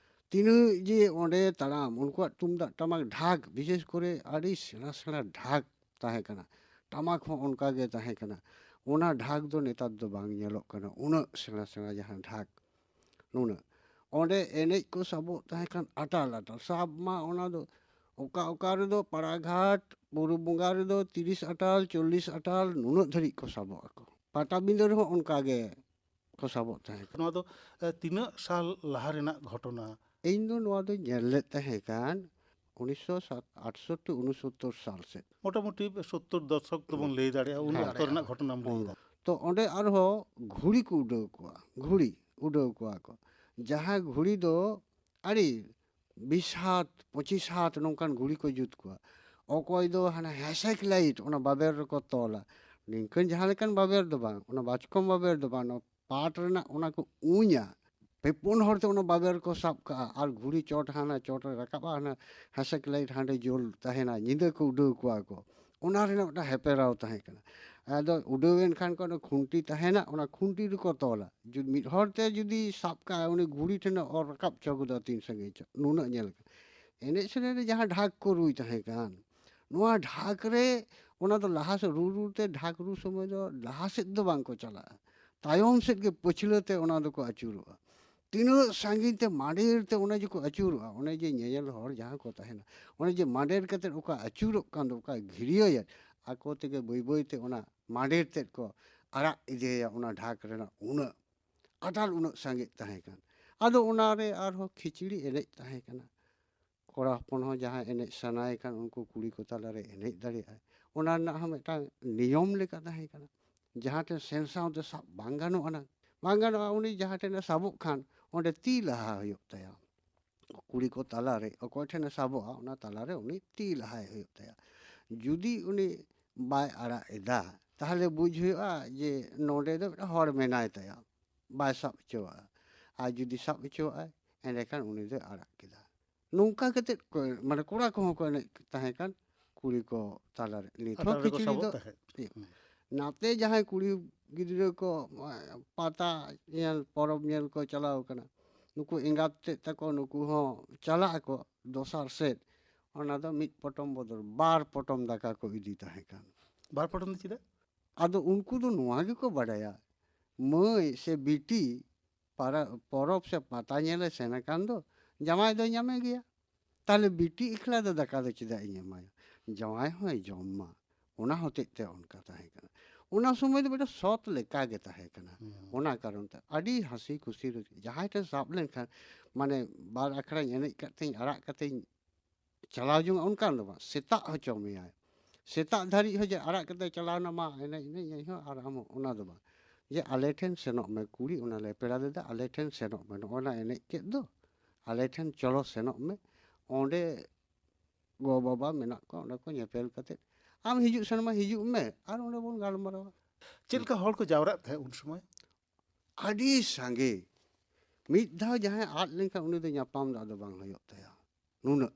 ᱛᱤᱱᱟᱹᱜ ᱡᱮ ᱚᱸᱰᱮ ᱛᱟᱲᱟᱢ, ᱩᱱᱠᱩᱣᱟᱜ ᱛᱩᱢᱫᱟᱜ ᱴᱟᱢᱟᱠ ᱰᱷᱟᱠ, ᱵᱤᱥᱮᱥ ᱠᱚᱨᱮ ᱟᱹᱰᱤ ᱥᱮᱬᱟ ᱥᱮᱬᱟ ᱰᱷᱟᱠ ᱛᱟᱦᱮᱸ ᱠᱟᱱᱟ᱾ ᱴᱟᱢᱟᱠ ᱦᱚᱸ ᱚᱱᱠᱟ ᱜᱮ ᱛᱟᱦᱮᱸ ᱠᱟᱱᱟ᱾ ᱚᱱᱟ ᱰᱷᱟᱠ ᱫᱚ ᱱᱮᱛᱟᱨ ᱫᱚ ᱵᱟᱝ ᱧᱮᱞᱚᱜ ᱠᱟᱱᱟ, ᱩᱱᱟᱹᱜ ᱥᱮᱬᱟ ᱥᱮᱬᱟ ᱡᱟᱦᱟᱸ ᱰᱷᱟᱠ, ᱱᱩᱱᱟᱹᱜ᱾ ᱚᱸᱰᱮ ᱮᱱᱮᱡ ᱠᱚ ᱥᱟᱵᱚᱜ ᱛᱟᱦᱮᱸ ᱠᱟᱱ ᱟᱴᱟᱞ ᱟᱴᱟᱞ, ᱥᱟᱵ ᱢᱟ ᱚᱱᱟ ᱫᱚ ᱚᱠᱟ ᱚᱠᱟ ᱨᱮᱫᱚ ᱯᱟᱲᱟᱜᱷᱟᱴ ᱵᱩᱨᱩ ᱵᱚᱸᱜᱟ ᱨᱮᱫᱚ ᱛᱤᱨᱤᱥ ᱟᱴᱟᱞ, ᱪᱚᱞᱞᱤᱥ ᱟᱴᱟᱞ, ᱱᱩᱱᱟᱹᱜ ᱫᱷᱟᱹᱨᱤᱡ ᱠᱚ ᱥᱟᱵᱚᱜ ᱟᱠᱚ᱾ ᱯᱟᱴᱟᱵᱤᱸᱫᱟᱹ ᱨᱮᱦᱚᱸ ᱚᱱᱠᱟ ᱜᱮ ᱠᱚ ᱥᱟᱵᱚᱜ ᱛᱟᱦᱮᱸ ᱠᱟᱱᱟ᱾ ᱱᱚᱣᱟ ᱫᱚ, ᱮ, ᱛᱤᱱᱟᱹᱜ ᱥᱟᱞ ᱞᱟᱦᱟ ᱨᱮᱱᱟᱜ ᱜᱷᱚᱴᱚᱱᱟ? ᱤᱧ ᱫᱚ ᱱᱚᱣᱟ ᱫᱚᱧ ᱧᱮᱞ ᱞᱮᱫ ᱛᱟᱦᱮᱸ ᱠᱟᱱ ᱩᱱᱤᱥᱥᱚ ᱟᱴᱥᱚᱴᱴᱤ ᱩᱱᱩᱥᱚᱛᱛᱚᱨ ᱥᱟᱞ ᱥᱮᱫ᱾ ᱢᱚᱴᱟᱢᱩᱴᱤ ᱥᱚᱛᱛᱚᱨ ᱫᱚᱥᱚᱠ ᱫᱚᱵᱚᱱ ᱞᱟᱹᱭ ᱫᱟᱲᱮᱭᱟᱜᱼᱟ, ᱩᱱ ᱦᱮᱸ᱾ ᱚᱠᱛᱚ ᱨᱮᱱᱟᱜ ᱜᱷᱚᱴᱚᱱᱟᱢ ᱞᱟᱹᱭ ᱮᱫᱟ᱾ ᱛᱚ ᱚᱸᱰᱮ ᱟᱨᱦᱚᱸ ᱜᱷᱩᱲᱤ ᱠᱚ ᱩᱰᱟᱹᱣ ᱠᱚᱣᱟ, ᱜᱷᱩᱲᱤ ᱩᱰᱟᱹᱣ ᱠᱚᱣᱟ ᱠᱚ᱾ ᱡᱟᱦᱟᱸ ᱜᱷᱩᱲᱤ ᱫᱚ ᱟᱹᱰᱤ ᱵᱤᱥ ᱦᱟᱛ, ᱯᱚᱸᱪᱤᱥ ᱦᱟᱛ ᱱᱚᱝᱠᱟᱱ ᱜᱷᱩᱲᱤ ᱠᱚ ᱡᱩᱛ ᱠᱚᱣᱟ᱾ ᱚᱠᱚᱭ ᱫᱚ ᱦᱟᱱᱟ ᱦᱮᱸᱥᱮᱠ ᱞᱟᱭᱤᱴ ᱚᱱᱟ ᱵᱟᱵᱮᱨ ᱨᱮᱠᱚ ᱛᱚᱞᱟ᱾ ᱱᱤᱝᱠᱟᱹᱱ ᱡᱟᱦᱟᱸ ᱞᱮᱠᱟᱱ ᱵᱟᱵᱮᱨ ᱫᱚ ᱵᱟᱝ, ᱚᱱᱟ ᱵᱟᱪᱠᱚᱢ ᱵᱟᱵᱮᱨ ᱫᱚ ᱵᱟᱝ, ᱚᱱᱟ ᱯᱟᱴ ᱨᱮᱱᱟᱜ ᱚᱱᱟ ᱠᱚ ᱩᱧᱟ᱾ ᱯᱮ ᱯᱩᱱ ᱦᱚᱲ ᱛᱮ ᱚᱱᱟ ᱵᱟᱵᱮᱨ ᱠᱚ ᱥᱟᱵ ᱠᱟᱜᱼᱟ ᱟᱨ ᱜᱷᱩᱲᱤ ᱪᱚᱴ ᱦᱟᱱᱟ ᱪᱚᱴ ᱨᱮ ᱨᱟᱠᱟᱵᱼᱟ, ᱦᱟᱱᱟ ᱦᱮᱸᱥᱮᱠ ᱞᱟᱭᱤᱴ ᱦᱟᱸᱰᱮ ᱡᱳᱞ ᱛᱟᱦᱮᱱᱟ, ᱧᱤᱫᱟᱹ ᱠᱚ ᱩᱰᱟᱹᱣ ᱠᱚᱣᱟ ᱠᱚ᱾ ᱚᱱᱟ ᱨᱮᱱᱟᱜ ᱢᱤᱫᱴᱟᱝ ᱦᱮᱯᱮᱨᱟᱣ ᱛᱟᱦᱮᱸ ᱠᱟᱱᱟ᱾ ᱟᱫᱚ ᱩᱰᱟᱹᱣ ᱮᱱ ᱠᱷᱟᱱ ᱠᱚ ᱚᱱᱟ ᱠᱷᱩᱱᱴᱤ ᱛᱟᱦᱮᱱᱟ, ᱚᱱᱟ ᱠᱷᱩᱱᱴᱤ ᱨᱮᱠᱚ ᱛᱚᱞᱟ᱾ ᱡᱩᱫᱤ ᱢᱤᱫ ᱦᱚᱲ ᱛᱮ ᱡᱩᱫᱤ ᱥᱟᱵ ᱠᱟᱜᱼᱟᱭ, ᱩᱱᱤ ᱜᱷᱩᱲᱤ ᱴᱷᱮᱱᱮ ᱚᱨ ᱨᱟᱠᱟᱵ ᱪᱚ ᱜᱚᱫᱟ ᱛᱤᱱ ᱥᱟᱺᱜᱤᱧ ᱪᱚ, ᱱᱩᱱᱟᱹᱜ ᱧᱮᱞ ᱠᱟᱱᱟ᱾ ᱮᱱᱮᱡ ᱥᱮᱨᱮᱧ ᱨᱮ ᱡᱟᱦᱟᱸ ᱰᱷᱟᱠ ᱠᱚ ᱨᱩᱭ ᱛᱟᱦᱮᱸ ᱠᱟᱱ, ᱱᱚᱣᱟ ᱰᱷᱟᱠ ᱨᱮ ᱚᱱᱟ ᱫᱚ ᱞᱟᱦᱟ ᱥᱮᱫ ᱨᱩ ᱨᱩ ᱛᱮ, ᱰᱷᱟᱠ ᱨᱩ ᱥᱚᱢᱚᱭ ᱫᱚ ᱞᱟᱦᱟ ᱥᱮᱫ ᱫᱚ ᱵᱟᱝ ᱠᱚ ᱪᱟᱞᱟᱜᱼᱟ, ᱛᱟᱭᱚᱢ ᱥᱮᱫ ᱜᱮ ᱯᱟᱹᱪᱷᱞᱟᱹ ᱛᱮ ᱚᱱᱟ ᱫᱚᱠᱚ ᱟᱹᱪᱩᱨᱚᱜᱼᱟ᱾ ᱛᱤᱱᱟᱹᱜ ᱥᱟᱺᱜᱤᱧ ᱛᱮ ᱢᱟᱰᱮᱨ ᱛᱮ ᱚᱱᱟ ᱡᱮᱠᱚ ᱟᱹᱪᱩᱨᱚᱜᱼᱟ, ᱚᱱᱮ ᱡᱮ ᱧᱮᱧᱮᱞ ᱦᱚᱲ ᱡᱟᱦᱟᱸ ᱠᱚ ᱛᱟᱦᱮᱱᱟ, ᱚᱱᱮ ᱡᱮ ᱢᱟᱰᱮᱨ ᱠᱟᱛᱮᱫ ᱚᱠᱟ ᱟᱹᱪᱩᱨᱚᱜ ᱠᱟᱱ ᱫᱚ, ᱚᱠᱟ ᱜᱷᱤᱨᱭᱟᱹᱭᱮᱫ, ᱟᱠᱚ ᱛᱮᱜᱮ ᱵᱟᱹᱭ ᱵᱟᱹᱭ ᱛᱮ ᱚᱱᱟ ᱢᱟᱰᱮᱨ ᱛᱮᱫ ᱠᱚ ᱟᱨᱟᱜ ᱤᱫᱤᱭᱟ᱾ ᱚᱱᱟ ᱰᱷᱟᱠ ᱨᱮᱱᱟᱜ ᱩᱱᱟᱹᱜ ᱟᱴᱟᱞ, ᱩᱱᱟᱹᱜ ᱥᱟᱸᱜᱮ ᱛᱟᱦᱮᱸ ᱠᱟᱱ᱾ ᱟᱫᱚ ᱚᱱᱟᱨᱮ ᱟᱨᱦᱚᱸ ᱠᱷᱤᱪᱲᱤ ᱮᱱᱮᱡ ᱛᱟᱦᱮᱸ ᱠᱟᱱᱟ᱾ ᱠᱚᱲᱟ ᱦᱚᱯᱚᱱ ᱦᱚᱸ ᱡᱟᱦᱟᱸ ᱮᱱᱮᱡ ᱥᱟᱱᱟᱭᱮ ᱠᱷᱟᱱ ᱩᱱᱠᱩ ᱠᱩᱲᱤ ᱠᱚ ᱛᱟᱞᱟᱨᱮ ᱮᱱᱮᱡ ᱫᱟᱲᱮᱭᱟᱜᱼᱟᱭ, ᱚᱱᱟ ᱨᱮᱱᱟᱜ ᱦᱚᱸ ᱢᱤᱫᱴᱟᱝ ᱱᱤᱭᱚᱢ ᱞᱮᱠᱟ ᱛᱟᱦᱮᱸ ᱠᱟᱱᱟ᱾ ᱡᱟᱦᱟᱸ ᱴᱷᱮᱱ ᱥᱮᱱ ᱥᱟᱶᱛᱮ ᱥᱟᱵ ᱵᱟᱝ ᱜᱟᱱᱚᱜ ᱟᱱᱟ, ᱵᱟᱝ ᱜᱟᱱᱚᱜᱼᱟ, ᱩᱱᱤ ᱡᱟᱦᱟᱸ ᱴᱷᱮᱱᱮ ᱥᱟᱵᱚᱜ ᱠᱷᱟᱱ ᱚᱸᱰᱮ ᱛᱤ ᱞᱟᱦᱟ ᱦᱩᱭᱩᱜ ᱛᱟᱭᱟ᱾ ᱠᱩᱲᱤ ᱠᱚ ᱛᱟᱞᱟᱨᱮ ᱚᱠᱚᱭ ᱴᱷᱮᱱᱮ ᱥᱟᱵᱚᱜᱼᱟ, ᱚᱱᱟ ᱛᱟᱞᱟᱨᱮ ᱩᱱᱤ ᱛᱤ ᱞᱟᱦᱟᱭ ᱦᱩᱭᱩᱜ ᱛᱟᱭᱟ᱾ ᱡᱩᱫᱤ ᱩᱱᱤ ᱵᱟᱭ ᱟᱲᱟᱜ ᱮᱫᱟ, ᱛᱟᱦᱚᱞᱮ ᱵᱩᱡᱽ ᱦᱩᱭᱩᱜᱼᱟ ᱡᱮ ᱱᱚᱰᱮ ᱫᱚ ᱢᱤᱫᱴᱟᱝ ᱦᱚᱲ ᱢᱮᱱᱟᱭ ᱛᱟᱭᱟ, ᱵᱟᱭ ᱥᱟᱵ ᱦᱚᱪᱚᱣᱟᱜᱼᱟ᱾ ᱟᱨ ᱡᱩᱫᱤ ᱥᱟᱵ ᱦᱚᱪᱚᱣᱟᱜᱼᱟᱭ, ᱮᱸᱰᱮᱠᱷᱟᱱ ᱩᱱᱤ ᱫᱚᱭ ᱟᱲᱟᱜ ᱠᱮᱫᱟ᱾ ᱱᱚᱝᱠᱟ ᱠᱟᱛᱮᱫ ᱠᱚ, ᱢᱟᱱᱮ, ᱠᱚᱲᱟ ᱠᱚᱦᱚᱸ ᱠᱚ ᱮᱱᱮᱡ ᱛᱟᱦᱮᱸ ᱠᱟᱱ ᱠᱩᱲᱤ ᱠᱚ ᱛᱟᱞᱟᱨᱮ᱾ ᱱᱤᱛ ᱦᱚᱸ ᱟᱛᱟᱨ ᱨᱮᱠᱚ ᱠᱤᱪᱨᱤ ᱥᱟᱵᱚᱜ ᱫᱚ ᱛᱟᱦᱮᱸᱫ᱾ ᱤᱭᱟᱹ, ᱦᱩᱸ᱾ ᱱᱟᱛᱮ ᱡᱟᱦᱟᱸᱭ ᱠᱩᱲᱤ ᱜᱤᱫᱽᱨᱟᱹ ᱠᱚ, ᱟ, ᱯᱟᱛᱟ ᱧᱮᱞ, ᱯᱚᱨᱚᱵᱽ ᱧᱮᱞ ᱠᱚ ᱪᱟᱞᱟᱣ ᱠᱟᱱᱟ, ᱱᱩᱠᱩ ᱮᱸᱜᱟᱛ ᱛᱮᱫ ᱛᱟᱠᱚ, ᱱᱩᱠᱩ ᱦᱚᱸ ᱪᱟᱞᱟᱜ ᱟᱠᱚ ᱫᱚᱥᱟᱨ ᱥᱮᱫ᱾ ᱚᱱᱟ ᱫᱚ ᱢᱤᱫ ᱯᱚᱴᱚᱢ ᱵᱚᱫᱚᱞ ᱵᱟᱨ ᱯᱚᱴᱚᱢ ᱫᱟᱠᱟ ᱠᱚ ᱤᱫᱤ ᱛᱟᱦᱮᱸ ᱠᱟᱱ᱾ ᱵᱟᱨ ᱯᱚᱴᱚᱢ ᱫᱚ ᱪᱮᱫᱟᱜ? ᱟᱫᱚ ᱩᱱᱠᱩ ᱫᱚ ᱱᱚᱣᱟ ᱜᱮᱠᱚ ᱵᱟᱰᱟᱭᱟ, ᱢᱟᱹᱭ ᱥᱮ ᱵᱤᱴᱤ ᱯᱟᱨᱟ-, ᱯᱚᱨᱚᱵᱽ ᱥᱮ ᱯᱟᱛᱟ ᱧᱮᱞᱮ ᱥᱮᱱ ᱟᱠᱟᱱ ᱫᱚ, ᱡᱟᱶᱟᱭ ᱫᱚᱭ ᱧᱟᱢᱮ ᱜᱮᱭᱟ᱾ ᱛᱟᱦᱞᱮ ᱵᱤᱴᱤ ᱮᱠᱞᱟ ᱫᱚ ᱫᱟᱠᱟ ᱫᱚ ᱪᱮᱫᱟᱜ ᱤᱧ ᱮᱢᱟᱭᱟ? ᱡᱟᱶᱟᱭ ᱦᱚᱸᱭ ᱡᱚᱢ ᱢᱟ᱾ ᱚᱱᱟ ᱦᱚᱛᱮᱡ ᱛᱮ ᱚᱱᱠᱟ ᱛᱟᱦᱮᱸ ᱠᱟᱱᱟ᱾ ᱚᱱᱟ ᱥᱚᱢᱚᱭ ᱫᱚ ᱢᱤᱫᱴᱟᱝ ᱥᱚᱛ ᱞᱮᱠᱟ ᱜᱮ ᱛᱟᱦᱮᱸ ᱠᱟᱱᱟ᱾ ᱦᱩᱸ᱾ ᱚᱱᱟ ᱠᱟᱨᱚᱱ ᱛᱮ ᱟᱹᱰᱤ ᱦᱟᱹᱥᱤ ᱠᱩᱥᱤ ᱨᱟᱹᱥᱠᱟᱹ᱾ ᱡᱟᱦᱟᱸᱭ ᱴᱷᱮᱱ ᱥᱟᱵ ᱞᱮᱱᱠᱷᱟᱱ, ᱢᱟᱱᱮ, ᱵᱟᱨ ᱟᱠᱷᱲᱟᱧ ᱮᱱᱮᱡ ᱠᱟᱜ ᱛᱤᱧ, ᱟᱲᱟᱜ ᱠᱟᱛᱮᱧ ᱪᱟᱞᱟᱣ ᱡᱚᱝᱟ, ᱚᱱᱠᱟᱱ ᱫᱚ ᱵᱟᱝ᱾ ᱥᱮᱛᱟᱜ ᱦᱚᱪᱚ ᱢᱮᱭᱟᱭ᱾ ᱥᱮᱛᱟᱜ ᱫᱷᱟᱹᱨᱤᱡ ᱦᱚᱸ ᱡᱮ ᱟᱲᱟᱜ ᱠᱟᱛᱮ ᱪᱟᱞᱟᱣ ᱮᱱᱟ, ᱢᱟ ᱮᱱᱮᱡ ᱮᱱᱮᱡ ᱮᱱᱮᱡ ᱦᱚᱸ, ᱟᱨ ᱟᱢ ᱦᱚᱸ, ᱚᱱᱟ ᱫᱚ ᱵᱟᱝ᱾ ᱡᱮ ᱟᱞᱮ ᱴᱷᱮᱱ ᱥᱮᱱᱚᱜ ᱢᱮ, ᱠᱩᱲᱤ ᱚᱱᱟ ᱞᱮ ᱯᱮᱲᱟ ᱫᱟᱫᱟ, ᱟᱞᱮ ᱴᱷᱮᱱ ᱥᱮᱱᱚᱜ ᱢᱮ, ᱱᱚᱜᱼᱚ ᱱᱟ ᱮᱱᱮᱡ ᱠᱮᱫ ᱫᱚ, ᱟᱞᱮ ᱴᱷᱮᱱ ᱪᱚᱞᱚ ᱥᱮᱱᱚᱜ ᱢᱮ, ᱚᱸᱰᱮ ᱜᱚ ᱵᱟᱵᱟ ᱢᱮᱱᱟᱜ ᱠᱚᱣᱟ, ᱚᱸᱰᱮ ᱠᱚ ᱧᱮᱯᱮᱞ ᱠᱟᱛᱮ ᱟᱢ ᱦᱤᱡᱩᱜ ᱥᱮᱱ ᱢᱟ ᱦᱤᱡᱩᱜ ᱢᱮ, ᱟᱨ ᱚᱸᱰᱮ ᱵᱚᱱ ᱜᱟᱞᱢᱟᱨᱟᱣᱟ᱾ ᱪᱮᱫ ᱞᱮᱠᱟ ᱦᱚᱲ ᱠᱚ ᱡᱟᱣᱨᱟᱜ ᱛᱟᱦᱮᱸᱫ ᱩᱱ ᱥᱚᱢᱚᱭ? ᱟᱹᱰᱤ ᱥᱟᱸᱜᱮ᱾ ᱢᱤᱫ ᱫᱷᱟᱣ ᱡᱟᱦᱟᱸᱭ ᱟᱫ ᱞᱮᱱᱠᱷᱟᱱ ᱩᱱᱤ ᱫᱚ ᱧᱟᱯᱟᱢ ᱫᱚ ᱟᱫᱚ ᱵᱟᱝ ᱦᱩᱭᱩᱜ ᱛᱟᱭᱟ᱾ ᱱᱩᱱᱟᱹᱜ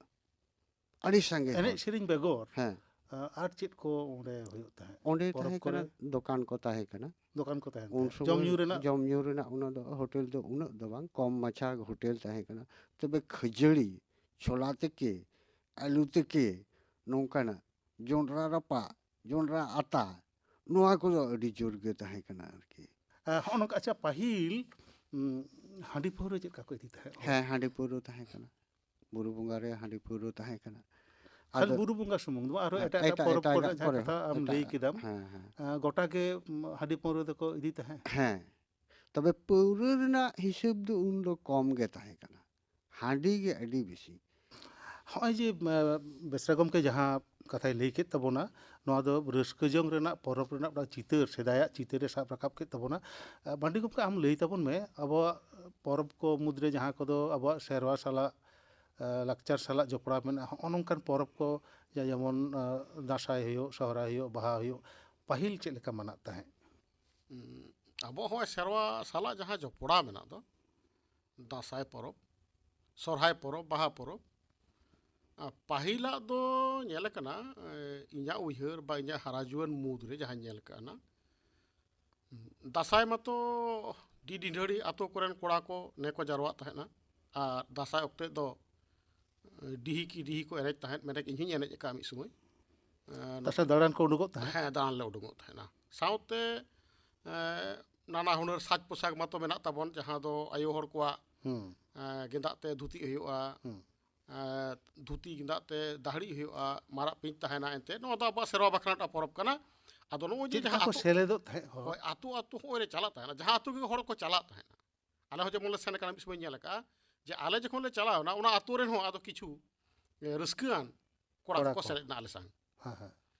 ᱟᱹᱰᱤ ᱥᱟᱸᱜᱮ ᱮᱱᱮᱡ ᱦᱚᱲ᱾ ᱥᱮᱨᱮᱧ ᱵᱮᱜᱚᱨ, ᱦᱮᱸ᱾ ᱟ, ᱟᱨ ᱪᱮᱫ ᱠᱚ ᱚᱸᱰᱮ ᱦᱩᱭᱩᱜ ᱛᱟᱦᱮᱸᱫ? ᱚᱸᱰᱮ ᱯᱚᱨᱚᱵᱽ ᱛᱟᱦᱮᱸ ᱠᱟᱱᱟ, ᱠᱚᱨᱮ? ᱫᱚᱠᱟᱱ ᱠᱚ ᱛᱟᱦᱮᱸ ᱠᱟᱱᱟ᱾ ᱫᱚᱠᱟᱱ ᱠᱚ ᱛᱟᱦᱮᱱ ᱩᱱ ᱛᱟᱦᱮᱸᱫ᱾ ᱥᱚᱢᱚᱭ ᱡᱚᱢ ᱧᱩ ᱨᱮᱱᱟᱜ? ᱡᱚᱢ ᱧᱩ ᱨᱮᱱᱟᱜ ᱚᱱᱟ ᱫᱚ ᱦᱳᱴᱮᱞ ᱫᱚ ᱩᱱᱟᱹᱜ ᱫᱚ ᱵᱟᱝ, ᱠᱚᱢ ᱢᱟᱪᱷᱟ ᱦᱳᱴᱮᱞ ᱛᱟᱦᱮᱸ ᱠᱟᱱᱟ᱾ ᱛᱚᱵᱮ ᱠᱷᱟᱹᱡᱟᱹᱲᱤ, ᱪᱷᱳᱞᱟ ᱛᱮᱠᱮ, ᱟᱹᱞᱩ ᱛᱮᱠᱮ, ᱱᱚᱝᱠᱟᱱᱟᱜ ᱡᱚᱱᱰᱨᱟ ᱨᱟᱯᱟᱜ, ᱡᱚᱱᱰᱨᱟ ᱟᱛᱟ, ᱱᱚᱣᱟ ᱠᱚᱫᱚ ᱟᱹᱰᱤ ᱡᱳᱨ ᱜᱮ ᱛᱟᱦᱮᱸ ᱠᱟᱱᱟ ᱟᱨᱠᱤ᱾ ᱟ, ᱦᱚᱸᱜᱼᱚ ᱱᱚᱝᱠᱟ, ᱟᱪᱪᱷᱟ, ᱯᱟᱹᱦᱤᱞ, ᱩᱸ, ᱦᱟᱺᱰᱤ ᱯᱟᱹᱣᱨᱟᱹ ᱪᱮᱫ ᱞᱮᱠᱟ ᱠᱚ ᱤᱫᱤ ᱛᱟᱦᱮᱸᱫ ᱦᱚᱲ? ᱦᱮᱸ, ᱦᱟᱺᱰᱤ ᱯᱟᱹᱣᱨᱟᱹ ᱛᱟᱦᱮᱸ ᱠᱟᱱᱟ᱾ ᱵᱩᱨᱩ ᱵᱚᱸᱜᱟ ᱨᱮ ᱦᱟᱺᱰᱤ ᱯᱟᱹᱣᱨᱟᱹ ᱛᱟᱦᱮᱸ ᱠᱟᱱᱟ᱾ ᱠᱷᱟᱹᱞᱤ ᱟᱫᱚ ᱵᱩᱨᱩ ᱵᱚᱸᱜᱟ ᱥᱩᱢᱩᱝ ᱫᱚ ᱵᱟᱝ, ᱟᱨᱦᱚᱸ ᱦᱮᱸ, ᱮᱴᱟᱜ ᱮᱴᱟᱜ ᱮᱴᱟᱜ, ᱯᱚᱨᱚᱵᱽ ᱮᱴᱟᱜ ᱠᱚᱨᱮ ᱡᱟᱦᱟᱸ ᱯᱚᱨᱚᱵᱽ, ᱠᱟᱛᱷᱟ ᱟᱢ ᱮᱴᱟᱜ, ᱞᱟᱹᱭ ᱠᱮᱫᱟᱢ, ᱦᱮᱸ, ᱦᱮᱸ᱾ ᱟ, ᱜᱚᱴᱟ ᱜᱮ, ᱩᱢ, ᱦᱟᱺᱰᱤ ᱯᱟᱹᱣᱨᱟᱹ ᱫᱚᱠᱚ ᱤᱫᱤ ᱛᱟᱦᱮᱸᱫ? ᱦᱮᱸ᱾ ᱛᱚᱵᱮ ᱯᱟᱹᱣᱨᱟᱹ ᱨᱮᱱᱟᱜ ᱦᱤᱥᱟᱹᱵ ᱫᱚ ᱩᱱ ᱫᱚ ᱠᱚᱢ ᱜᱮ ᱛᱟᱦᱮᱸ ᱠᱟᱱᱟ, ᱦᱟᱺᱰᱤ ᱜᱮ ᱟᱹᱰᱤ ᱵᱮᱥᱤ᱾ ᱦᱚᱸᱜᱼᱚᱭ ᱡᱮ, ᱮ, ᱵᱮᱥᱨᱟ ᱜᱚᱢᱠᱮ ᱡᱟᱦᱟᱸ ᱠᱟᱛᱷᱟᱭ ᱞᱟᱹᱭ ᱠᱮᱫ ᱛᱟᱵᱚᱱᱟ, ᱱᱚᱣᱟ ᱫᱚ ᱨᱟᱹᱥᱠᱟᱹ ᱡᱚᱝ ᱨᱮᱱᱟᱜ ᱯᱚᱨᱚᱵᱽ ᱨᱮᱱᱟᱜ ᱢᱤᱫᱴᱟᱝ ᱪᱤᱛᱟᱹᱨ, ᱥᱮᱫᱟᱭᱟᱜ ᱪᱤᱛᱟᱹᱨ ᱮ ᱥᱟᱵ ᱨᱟᱠᱟᱵ ᱠᱮᱫ ᱛᱟᱵᱚᱱᱟ᱾ ᱮ, ᱢᱟᱱᱰᱤ ᱜᱚᱢᱠᱮ, ᱟᱢ ᱞᱟᱹᱭ ᱛᱟᱵᱚᱱ ᱢᱮ, ᱟᱵᱚᱣᱟᱜ ᱯᱚᱨᱚᱵᱽ ᱠᱚ ᱢᱩᱫᱽᱨᱮ ᱡᱟᱦᱟᱸ ᱠᱚᱫᱚ ᱟᱵᱚᱣᱟᱜ ᱥᱮᱨᱣᱟ ᱥᱟᱞᱟᱜ ᱞᱟᱠᱪᱟᱨ ᱥᱟᱞᱟᱜ ᱡᱚᱯᱲᱟᱣ ᱢᱮᱱᱟᱜᱼᱟ, ᱦᱚᱸᱜᱼᱚ ᱱᱚᱝᱠᱟᱱ ᱯᱚᱨᱚᱵᱽ ᱠᱚ, ᱡᱮ ᱡᱮᱢᱚᱱ ᱫᱟᱸᱥᱟᱭ ᱦᱩᱭᱩᱜ, ᱥᱚᱦᱨᱟᱭ ᱦᱩᱭᱩᱜ, ᱵᱟᱦᱟ ᱦᱩᱭᱩᱜ, ᱯᱟᱹᱦᱤᱞ ᱪᱮᱫ ᱞᱮᱠᱟ ᱢᱟᱱᱟᱜ ᱛᱟᱦᱮᱸᱫ? ᱟᱵᱚ ᱦᱚᱸᱜᱼᱚᱭ ᱥᱮᱨᱣᱟ ᱥᱟᱞᱟᱜ ᱡᱟᱦᱟᱸ ᱡᱚᱯᱲᱟᱣ ᱢᱮᱱᱟᱜ ᱫᱚ, ᱫᱟᱸᱥᱟᱭ ᱯᱚᱨᱚᱵᱽ, ᱥᱚᱨᱦᱟᱭ ᱯᱚᱨᱚᱵᱽ, ᱵᱟᱦᱟ ᱯᱚᱨᱚᱵᱽ, ᱯᱟᱹᱦᱤᱞᱟᱜ ᱫᱚ ᱧᱮᱞ ᱟᱠᱟᱱᱟ, ᱤᱧᱟᱹᱜ ᱩᱭᱦᱟᱹᱨ ᱵᱟ ᱤᱧᱟᱹᱜ ᱦᱟᱨᱟ ᱡᱩᱣᱟᱹᱱ ᱢᱩᱫᱽ ᱨᱮ ᱡᱟᱦᱟᱸ ᱧᱮᱞ ᱟᱠᱟᱱᱟ, ᱫᱟᱸᱥᱟᱭ ᱢᱟᱛᱚ ᱰᱤ ᱰᱤᱰᱷᱟᱹᱲᱤ ᱟᱛᱳ ᱠᱚᱨᱮᱱ ᱠᱚᱲᱟ ᱠᱚ ᱱᱮ ᱠᱚ ᱡᱟᱨᱣᱟᱜ ᱛᱟᱦᱮᱸᱱᱟ᱾ ᱟᱨ ᱫᱟᱸᱥᱟᱭ ᱚᱠᱛᱮ ᱫᱚ ᱰᱤᱦᱤ ᱠᱤ ᱰᱤᱦᱤ ᱠᱚ ᱮᱱᱮᱡ ᱛᱟᱦᱮᱸᱫ, ᱢᱮᱱᱮᱠ ᱤᱧ ᱦᱚᱸᱧ ᱮᱱᱮᱡ ᱟᱠᱟᱫᱼᱟ ᱢᱤᱫ ᱥᱚᱢᱚᱭ᱾ ᱫᱟᱸᱥᱟᱭ ᱫᱟᱬᱟᱱ ᱠᱚ ᱩᱰᱩᱠᱚᱜ ᱛᱟᱦᱮᱸᱫ? ᱦᱮᱸ, ᱫᱟᱬᱟᱱ ᱞᱮ ᱩᱰᱩᱠᱚᱜ ᱛᱟᱦᱮᱸᱱᱟ᱾ ᱥᱟᱶᱛᱮ ᱮᱸ, ᱱᱟᱱᱟ ᱦᱩᱱᱟᱹᱨ ᱥᱟᱡᱽ ᱯᱳᱥᱟᱠ ᱢᱟᱛᱚ ᱢᱮᱱᱟᱜ ᱛᱟᱵᱚᱱ, ᱡᱟᱦᱟᱸ ᱫᱚ ᱟᱭᱳ ᱦᱚᱲ ᱠᱚᱣᱟᱜ ᱦᱩᱸ ᱮᱸ, ᱜᱮᱸᱫᱟᱜ ᱛᱮ ᱫᱷᱩᱛᱤ ᱦᱩᱭᱩᱜᱼᱟ, ᱦᱩᱸ ᱮᱸ, ᱫᱷᱩᱛᱤ ᱜᱮᱸᱫᱟᱜ ᱛᱮ ᱫᱟᱦᱲᱤ ᱦᱩᱭᱩᱜᱼᱟ, ᱢᱟᱨᱟᱜ ᱯᱤᱧ ᱛᱟᱦᱮᱱᱟ᱾ ᱮᱱᱛᱮ ᱱᱚᱣᱟ ᱫᱚ ᱟᱵᱚᱣᱟᱜ ᱥᱮᱨᱣᱟ ᱵᱟᱠᱷᱨᱟ ᱢᱤᱫᱴᱟᱝ ᱯᱚᱨᱚᱵᱽ ᱠᱟᱱᱟ᱾ ᱟᱫᱚ ᱱᱚᱜᱼᱚᱭ ᱡᱮ ᱪᱮᱫ ᱡᱟᱦᱟᱸ ᱞᱮᱠᱟ ᱠᱚ ᱟᱹᱛᱩ, ᱥᱮᱞᱮᱫᱚᱜ ᱛᱟᱦᱮᱸᱫ ᱦᱚᱲ? ᱦᱳᱭ, ᱟᱹᱛᱩ ᱟᱹᱛᱩ ᱦᱚᱸᱜᱼᱚᱭ ᱞᱮ ᱪᱟᱞᱟᱜ ᱛᱟᱦᱮᱸᱱᱟ, ᱡᱟᱦᱟᱸ ᱟᱹᱛᱩ ᱜᱮ ᱦᱚᱲ ᱠᱚ ᱪᱟᱞᱟᱜ ᱛᱟᱦᱮᱸᱱᱟ᱾ ᱟᱞᱮ ᱦᱚᱸ ᱡᱮᱢᱚᱱ ᱞᱮ ᱥᱮᱱ ᱟᱠᱟᱱᱟ, ᱢᱤᱫ ᱥᱚᱢᱚᱭ ᱧᱮᱞ ᱟᱠᱟᱫᱼᱟ ᱡᱮ ᱟᱞᱮ ᱡᱚᱠᱷᱚᱱ ᱞᱮ ᱪᱟᱞᱟᱣ ᱮᱱᱟ, ᱚᱱᱟ ᱟᱹᱛᱩ ᱨᱮᱱ ᱦᱚᱸ ᱟᱫᱚ ᱠᱤᱪᱷᱩ ᱮ, ᱨᱟᱹᱥᱠᱟᱹᱣᱟᱱ ᱠᱚᱲᱟ ᱠᱚᱲᱟ ᱠᱚᱠᱚ ᱠᱚ᱾ ᱥᱮᱞᱮᱫ ᱮᱱᱟ ᱟᱞᱮ ᱥᱟᱝ᱾ ᱦᱮᱸ ᱦᱮᱸ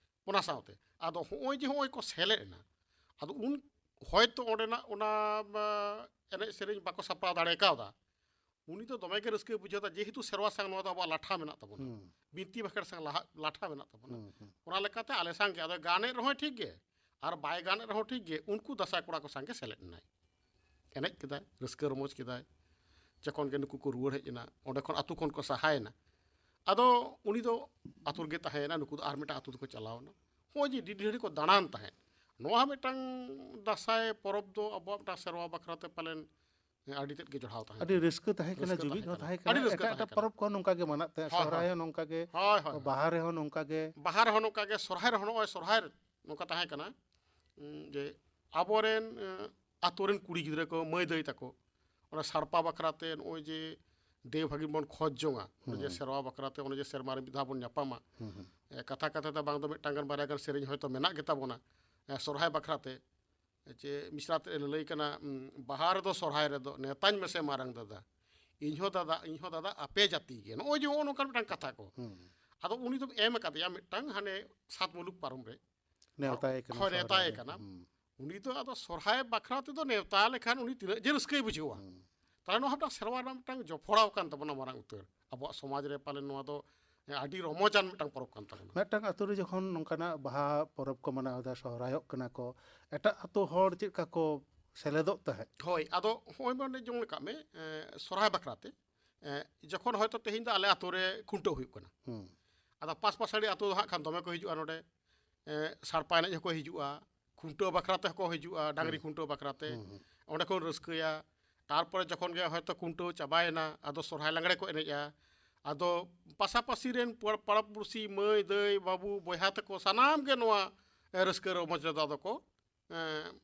ᱚᱱᱟ ᱥᱟᱶᱛᱮ ᱟᱫᱚ ᱦᱚᱸᱜᱼᱚᱭ ᱡᱮ ᱦᱚᱸᱜᱼᱚᱭ ᱠᱚ ᱥᱮᱞᱮᱫ ᱮᱱᱟ, ᱟᱫᱚ ᱩᱱ ᱦᱚᱭᱛᱳ ᱚᱸᱰᱮᱱᱟᱜ ᱚᱱᱟ ᱮᱱᱮᱡ ᱥᱮᱨᱮᱧ ᱵᱟᱠᱚ ᱥᱟᱯᱲᱟᱣ ᱫᱟᱲᱮ ᱠᱟᱣᱫᱟ, ᱩᱱᱤ ᱫᱚ ᱫᱚᱢᱮ ᱜᱮ ᱨᱟᱹᱥᱠᱟᱹᱭ ᱵᱩᱡᱷᱟᱹᱣ ᱮᱫᱟ, ᱡᱮᱦᱮᱛᱩ ᱥᱮᱨᱣᱟ ᱥᱟᱝ ᱱᱚᱣᱟ ᱫᱚ ᱟᱵᱚᱣᱟᱜ ᱞᱟᱴᱷᱟ ᱢᱮᱱᱟᱜ ᱛᱟᱵᱚᱱᱟ, ᱦᱩᱸ ᱵᱤᱱᱛᱤ ᱵᱟᱠᱷᱮᱲ ᱥᱟᱝ ᱞᱟᱦᱟ ᱞᱟᱴᱷᱟ ᱢᱮᱱᱟᱜ ᱛᱟᱵᱚᱱᱟ᱾ ᱦᱩᱸ ᱦᱩᱸ ᱚᱱᱟ ᱞᱮᱠᱟᱛᱮ ᱟᱞᱮ ᱥᱟᱝ ᱜᱮ, ᱟᱫᱚ ᱜᱟᱱᱮᱫ ᱨᱮᱦᱚᱸᱭ ᱴᱷᱤᱠ ᱜᱮ ᱟᱨ ᱵᱟᱭ ᱜᱟᱱᱮᱫ ᱨᱮᱦᱚᱸ ᱴᱷᱤᱠ ᱜᱮ, ᱩᱱᱠᱩ ᱫᱟᱸᱥᱟᱭ ᱠᱚᱲᱟ ᱠᱚ ᱥᱟᱝ ᱜᱮ ᱥᱮᱞᱮᱫ ᱮᱱᱟᱭ᱾ ᱮᱱᱮᱡ ᱠᱮᱫᱟᱭ, ᱨᱟᱹᱥᱠᱟᱹ ᱨᱚᱢᱚᱡᱽ ᱠᱮᱫᱟᱭ᱾ ᱡᱚᱠᱷᱚᱱ ᱜᱮ ᱱᱩᱠᱩ ᱠᱚ ᱨᱩᱣᱟᱹᱲ ᱦᱮᱡ ᱮᱱᱟ, ᱚᱸᱰᱮ ᱠᱷᱚᱱ ᱟᱹᱛᱩ ᱠᱷᱚᱱ ᱠᱚ ᱥᱟᱦᱟᱭᱮᱱᱟ, ᱟᱫᱚ ᱩᱱᱤ ᱫᱚ ᱟᱹᱛᱩ ᱨᱮᱜᱮ ᱛᱟᱦᱮᱸᱭᱮᱱᱟ, ᱱᱩᱠᱩ ᱫᱚ ᱟᱨ ᱢᱤᱫᱴᱟᱝ ᱟᱹᱛᱩ ᱛᱮᱠᱚ ᱪᱟᱞᱟᱣ ᱮᱱᱟ᱾ ᱦᱚᱸᱜᱼᱚᱭ ᱡᱮ ᱰᱤᱰᱤᱦᱟᱹᱲᱤ ᱠᱚ ᱫᱟᱬᱟᱱ ᱛᱟᱦᱮᱸᱫ, ᱱᱚᱣᱟ ᱦᱚᱸ ᱢᱤᱫᱴᱟᱝ ᱫᱟᱸᱥᱟᱭ ᱯᱚᱨᱚᱵᱽ ᱫᱚ ᱟᱵᱚᱣᱟᱜ ᱢᱤᱫᱴᱟᱝ ᱥᱮᱨᱣᱟ ᱵᱟᱠᱷᱨᱟ ᱛᱮ ᱯᱟᱞᱮᱱ ᱟᱹᱰᱤ ᱛᱮᱫ ᱜᱮ ᱡᱚᱲᱟᱣ ᱛᱟᱦᱮᱸ ᱟᱹᱰᱤ ᱠᱟᱱᱟ᱾ ᱨᱟᱹᱥᱠᱟᱹ ᱛᱟᱦᱮᱸ ᱠᱟᱱᱟ, ᱨᱟᱹᱥᱠᱟᱹ ᱡᱩᱢᱤᱫ ᱛᱟᱦᱮᱸ ᱦᱚᱸ ᱠᱟᱱᱟ᱾ ᱛᱟᱦᱮᱸ ᱟᱹᱰᱤ ᱠᱟᱱᱟ᱾ ᱨᱟᱹᱥᱠᱟᱹ ᱮᱴᱟᱜ ᱛᱟᱦᱮᱸ ᱮᱴᱟᱜ ᱠᱟᱱᱟ᱾ ᱯᱚᱨᱚᱵᱽ ᱠᱚᱦᱚᱸ ᱱᱚᱝᱠᱟ ᱜᱮ ᱢᱟᱱᱟᱜ ᱛᱟᱦᱮᱸᱫ, ᱦᱳᱭ, ᱦᱳᱭ, ᱥᱚᱦᱨᱟᱭ ᱦᱳᱭ᱾ ᱦᱚᱸ ᱱᱚᱝᱠᱟ ᱜᱮ, ᱦᱳᱭ, ᱦᱳᱭ, ᱦᱳᱭ᱾ ᱵᱟᱦᱟ ᱨᱮᱦᱚᱸ ᱱᱚᱝᱠᱟ ᱜᱮ᱾ ᱵᱟᱦᱟ ᱨᱮᱦᱚᱸ ᱱᱚᱝᱠᱟ ᱜᱮ, ᱥᱚᱨᱦᱟᱭ ᱨᱮᱦᱚᱸ ᱱᱚᱜᱼᱚᱭ ᱥᱚᱨᱦᱟᱭ ᱨᱮ ᱱᱚᱝᱠᱟ ᱛᱟᱦᱮᱸ ᱠᱟᱱᱟ, ᱩᱸ, ᱡᱮ ᱟᱵᱚᱨᱮᱱ, ᱮᱸ, ᱟᱛᱳ ᱨᱮᱱ ᱠᱩᱲᱤ ᱜᱤᱫᱽᱨᱟᱹ ᱠᱚ, ᱢᱟᱹᱭ ᱫᱟᱹᱭ ᱛᱟᱠᱚ, ᱚᱱᱟ ᱥᱟᱲᱯᱟ ᱵᱟᱠᱷᱨᱟ ᱛᱮ ᱱᱚᱜᱼᱚᱭ ᱡᱮ ᱫᱮᱣ ᱵᱷᱟᱹᱜᱤᱱ ᱵᱚᱱ ᱠᱷᱚᱡᱽ ᱡᱚᱝᱟ, ᱚᱱᱮ ᱡᱮ ᱦᱩᱸ᱾ ᱥᱮᱨᱣᱟ ᱵᱟᱠᱷᱨᱟ ᱛᱮ, ᱚᱱᱮ ᱡᱮ ᱥᱮᱨᱢᱟ ᱨᱮ ᱢᱤᱫ ᱫᱷᱟᱣ ᱵᱚᱱ ᱧᱟᱯᱟᱢᱟ, ᱦᱩᱸ ᱦᱩᱸ᱾ ᱮ, ᱠᱟᱛᱷᱟ ᱠᱟᱛᱷᱟ ᱛᱮ ᱵᱟᱝ ᱫᱚ ᱢᱤᱫᱴᱟᱝ ᱜᱟᱱ ᱵᱟᱨᱭᱟ ᱜᱟᱱ ᱥᱮᱨᱮᱧ ᱦᱚᱭᱛᱳ ᱢᱮᱱᱟᱜ ᱜᱮᱛᱟ ᱵᱚᱱᱟ, ᱮ, ᱥᱚᱨᱦᱟᱭ ᱵᱟᱠᱷᱨᱟ ᱛᱮ᱾ ᱪᱮ ᱢᱤᱥᱨᱟ ᱛᱮ ᱞᱟᱹᱭ ᱠᱟᱱᱟ, ᱩᱸ, "ᱵᱟᱦᱟ ᱨᱮᱫᱚ ᱥᱚᱨᱦᱟᱭ ᱨᱮᱫᱚ ᱱᱮᱣᱛᱟᱧ ᱢᱮᱥᱮ ᱢᱟᱨᱟᱝ ᱫᱟᱫᱟ, ᱤᱧ ᱦᱚᱸ ᱫᱟᱫᱟ, ᱤᱧ ᱦᱚᱸ ᱫᱟᱫᱟ ᱟᱯᱮ ᱡᱟᱹᱛᱤ ᱜᱮ", ᱱᱚᱜᱼᱚᱭ ᱡᱮ ᱱᱚᱜᱼᱚ ᱱᱚᱝᱠᱟᱱ ᱢᱤᱫᱴᱟᱝ ᱠᱟᱛᱷᱟ ᱠᱚ᱾ ᱦᱩᱸ᱾ ᱟᱫᱚ ᱩᱱᱤ ᱫᱚᱢ ᱮᱢ ᱟᱠᱟᱫᱮᱭᱟ ᱢᱤᱫᱴᱟᱝ ᱦᱟᱱᱮ ᱥᱟᱛ ᱢᱩᱞᱩᱠ ᱯᱟᱨᱚᱢ ᱨᱮ᱾ ᱱᱮᱣᱛᱟᱭᱮ ᱠᱟᱱᱟ ᱦᱳᱭ, ᱥᱚᱦᱨᱟᱭ ᱱᱮᱣᱛᱟᱭᱮ ᱨᱮ᱾ ᱠᱟᱱᱟ᱾ ᱦᱩᱸ᱾ ᱩᱱᱤ ᱫᱚ ᱟᱫᱚ ᱥᱚᱨᱦᱟᱭ ᱵᱟᱠᱷᱨᱟ ᱛᱮᱫᱚ ᱱᱮᱣᱛᱟ ᱞᱮᱠᱷᱟᱱ ᱩᱱᱤ ᱛᱤᱱᱟᱹᱜ ᱡᱮ ᱨᱟᱹᱥᱠᱟᱹᱭ ᱵᱩᱡᱷᱟᱹᱣᱟ᱾ ᱦᱩᱸ᱾ ᱛᱟᱦᱞᱮ ᱱᱚᱣᱟ ᱦᱚᱸ ᱢᱤᱫᱴᱟᱝ ᱥᱮᱨᱣᱟ ᱨᱮᱱᱟᱜ ᱢᱤᱫᱴᱟᱝ ᱡᱚᱯᱷᱚᱲᱟᱣ ᱠᱟᱱ ᱛᱟᱵᱚᱱᱟ ᱢᱟᱨᱟᱝ ᱩᱛᱟᱹᱨ᱾ ᱟᱵᱚᱣᱟᱜ ᱥᱚᱢᱟᱡᱽ ᱨᱮ ᱯᱟᱞᱮᱱ ᱱᱚᱣᱟ ᱫᱚ ᱟᱹᱰᱤ ᱨᱚᱢᱚᱡᱟᱱ ᱢᱤᱫᱴᱟᱝ ᱯᱚᱨᱚᱵᱽ ᱠᱟᱱ ᱛᱟᱵᱚᱱᱟ᱾ ᱢᱤᱫᱴᱟᱝ ᱟᱛᱳ ᱨᱮ ᱡᱚᱠᱷᱚᱱ ᱱᱚᱝᱠᱟᱱᱟᱜ ᱵᱟᱦᱟ ᱯᱚᱨᱚᱵᱽ ᱠᱚ ᱢᱟᱱᱟᱣ ᱮᱫᱟ, ᱥᱚᱦᱨᱟᱭᱚᱜ ᱠᱟᱱᱟ ᱠᱚ, ᱮᱴᱟᱜ ᱟᱛᱳ ᱦᱚᱲ ᱪᱮᱫ ᱞᱮᱠᱟ ᱠᱚ ᱥᱮᱞᱮᱫᱚᱜ ᱛᱟᱦᱮᱸᱫ? ᱦᱳᱭ, ᱟᱫᱚ ᱦᱚᱸᱜᱼᱚᱭ ᱵᱚᱱ ᱧᱮᱞ ᱠᱟᱜ ᱢᱮ, ᱮ, ᱥᱚᱨᱦᱟᱭ ᱵᱟᱠᱷᱨᱟ ᱛᱮ, ᱮ, ᱡᱚᱠᱷᱚᱱ ᱦᱚᱭᱛᱳ ᱛᱮᱦᱮᱧ ᱫᱚ ᱟᱞᱮ ᱟᱛᱳ ᱨᱮ ᱠᱷᱩᱱᱴᱟᱹᱣ ᱦᱩᱭᱩᱜ ᱠᱟᱱᱟ, ᱦᱩᱸ᱾ ᱟᱫᱚ ᱯᱟᱥᱯᱟᱥᱟᱲᱤ ᱟᱛᱳ ᱫᱚ ᱦᱟᱸᱜ ᱠᱷᱟᱱ ᱫᱚᱢᱮ ᱠᱚ ᱦᱤᱡᱩᱜᱼᱟ ᱱᱚᱰᱮ᱾ ᱮ, ᱥᱟᱲᱯᱟ ᱮᱱᱮᱡ ᱦᱚᱸᱠᱚ ᱦᱤᱡᱩᱜᱼᱟ, ᱠᱷᱩᱱᱴᱟᱹᱣ ᱵᱟᱠᱷᱨᱟ ᱛᱮᱦᱚᱸ ᱠᱚ ᱦᱤᱡᱩᱜᱼᱟ, ᱰᱟᱝᱨᱤ ᱦᱩᱸ᱾ ᱠᱷᱩᱱᱴᱟᱹᱣ ᱵᱟᱠᱷᱨᱟ ᱛᱮ᱾ ᱦᱩᱸ, ᱦᱩᱸ᱾ ᱚᱸᱰᱮ ᱠᱷᱚᱱ ᱨᱟᱹᱥᱠᱟᱹᱭᱟ᱾ ᱛᱟᱨᱯᱚᱨᱮ ᱡᱚᱠᱷᱚᱱ ᱜᱮ ᱦᱚᱭᱛᱳ ᱠᱷᱩᱱᱴᱟᱹᱣ ᱪᱟᱵᱟᱭᱮᱱᱟ, ᱟᱫᱚ ᱥᱚᱨᱦᱟᱭ ᱞᱟᱜᱽᱲᱮ ᱠᱚ ᱮᱱᱮᱡᱼᱟ᱾ ᱟᱫᱚ ᱯᱟᱥᱟᱯᱟᱥᱤ ᱨᱮᱱ ᱯᱚᱲ-, ᱯᱟᱲᱟ ᱯᱩᱲᱥᱤ, ᱢᱟᱹᱭ, ᱫᱟᱹᱭ, ᱵᱟᱹᱵᱩ, ᱵᱚᱭᱦᱟ ᱛᱟᱠᱚ ᱥᱟᱱᱟᱢ ᱜᱮ ᱱᱚᱣᱟ, ᱮ, ᱨᱟᱹᱥᱠᱟᱹ ᱨᱚᱢᱚᱡᱽ ᱨᱮᱫᱚ ᱟᱫᱚ ᱠᱚ, ᱮ,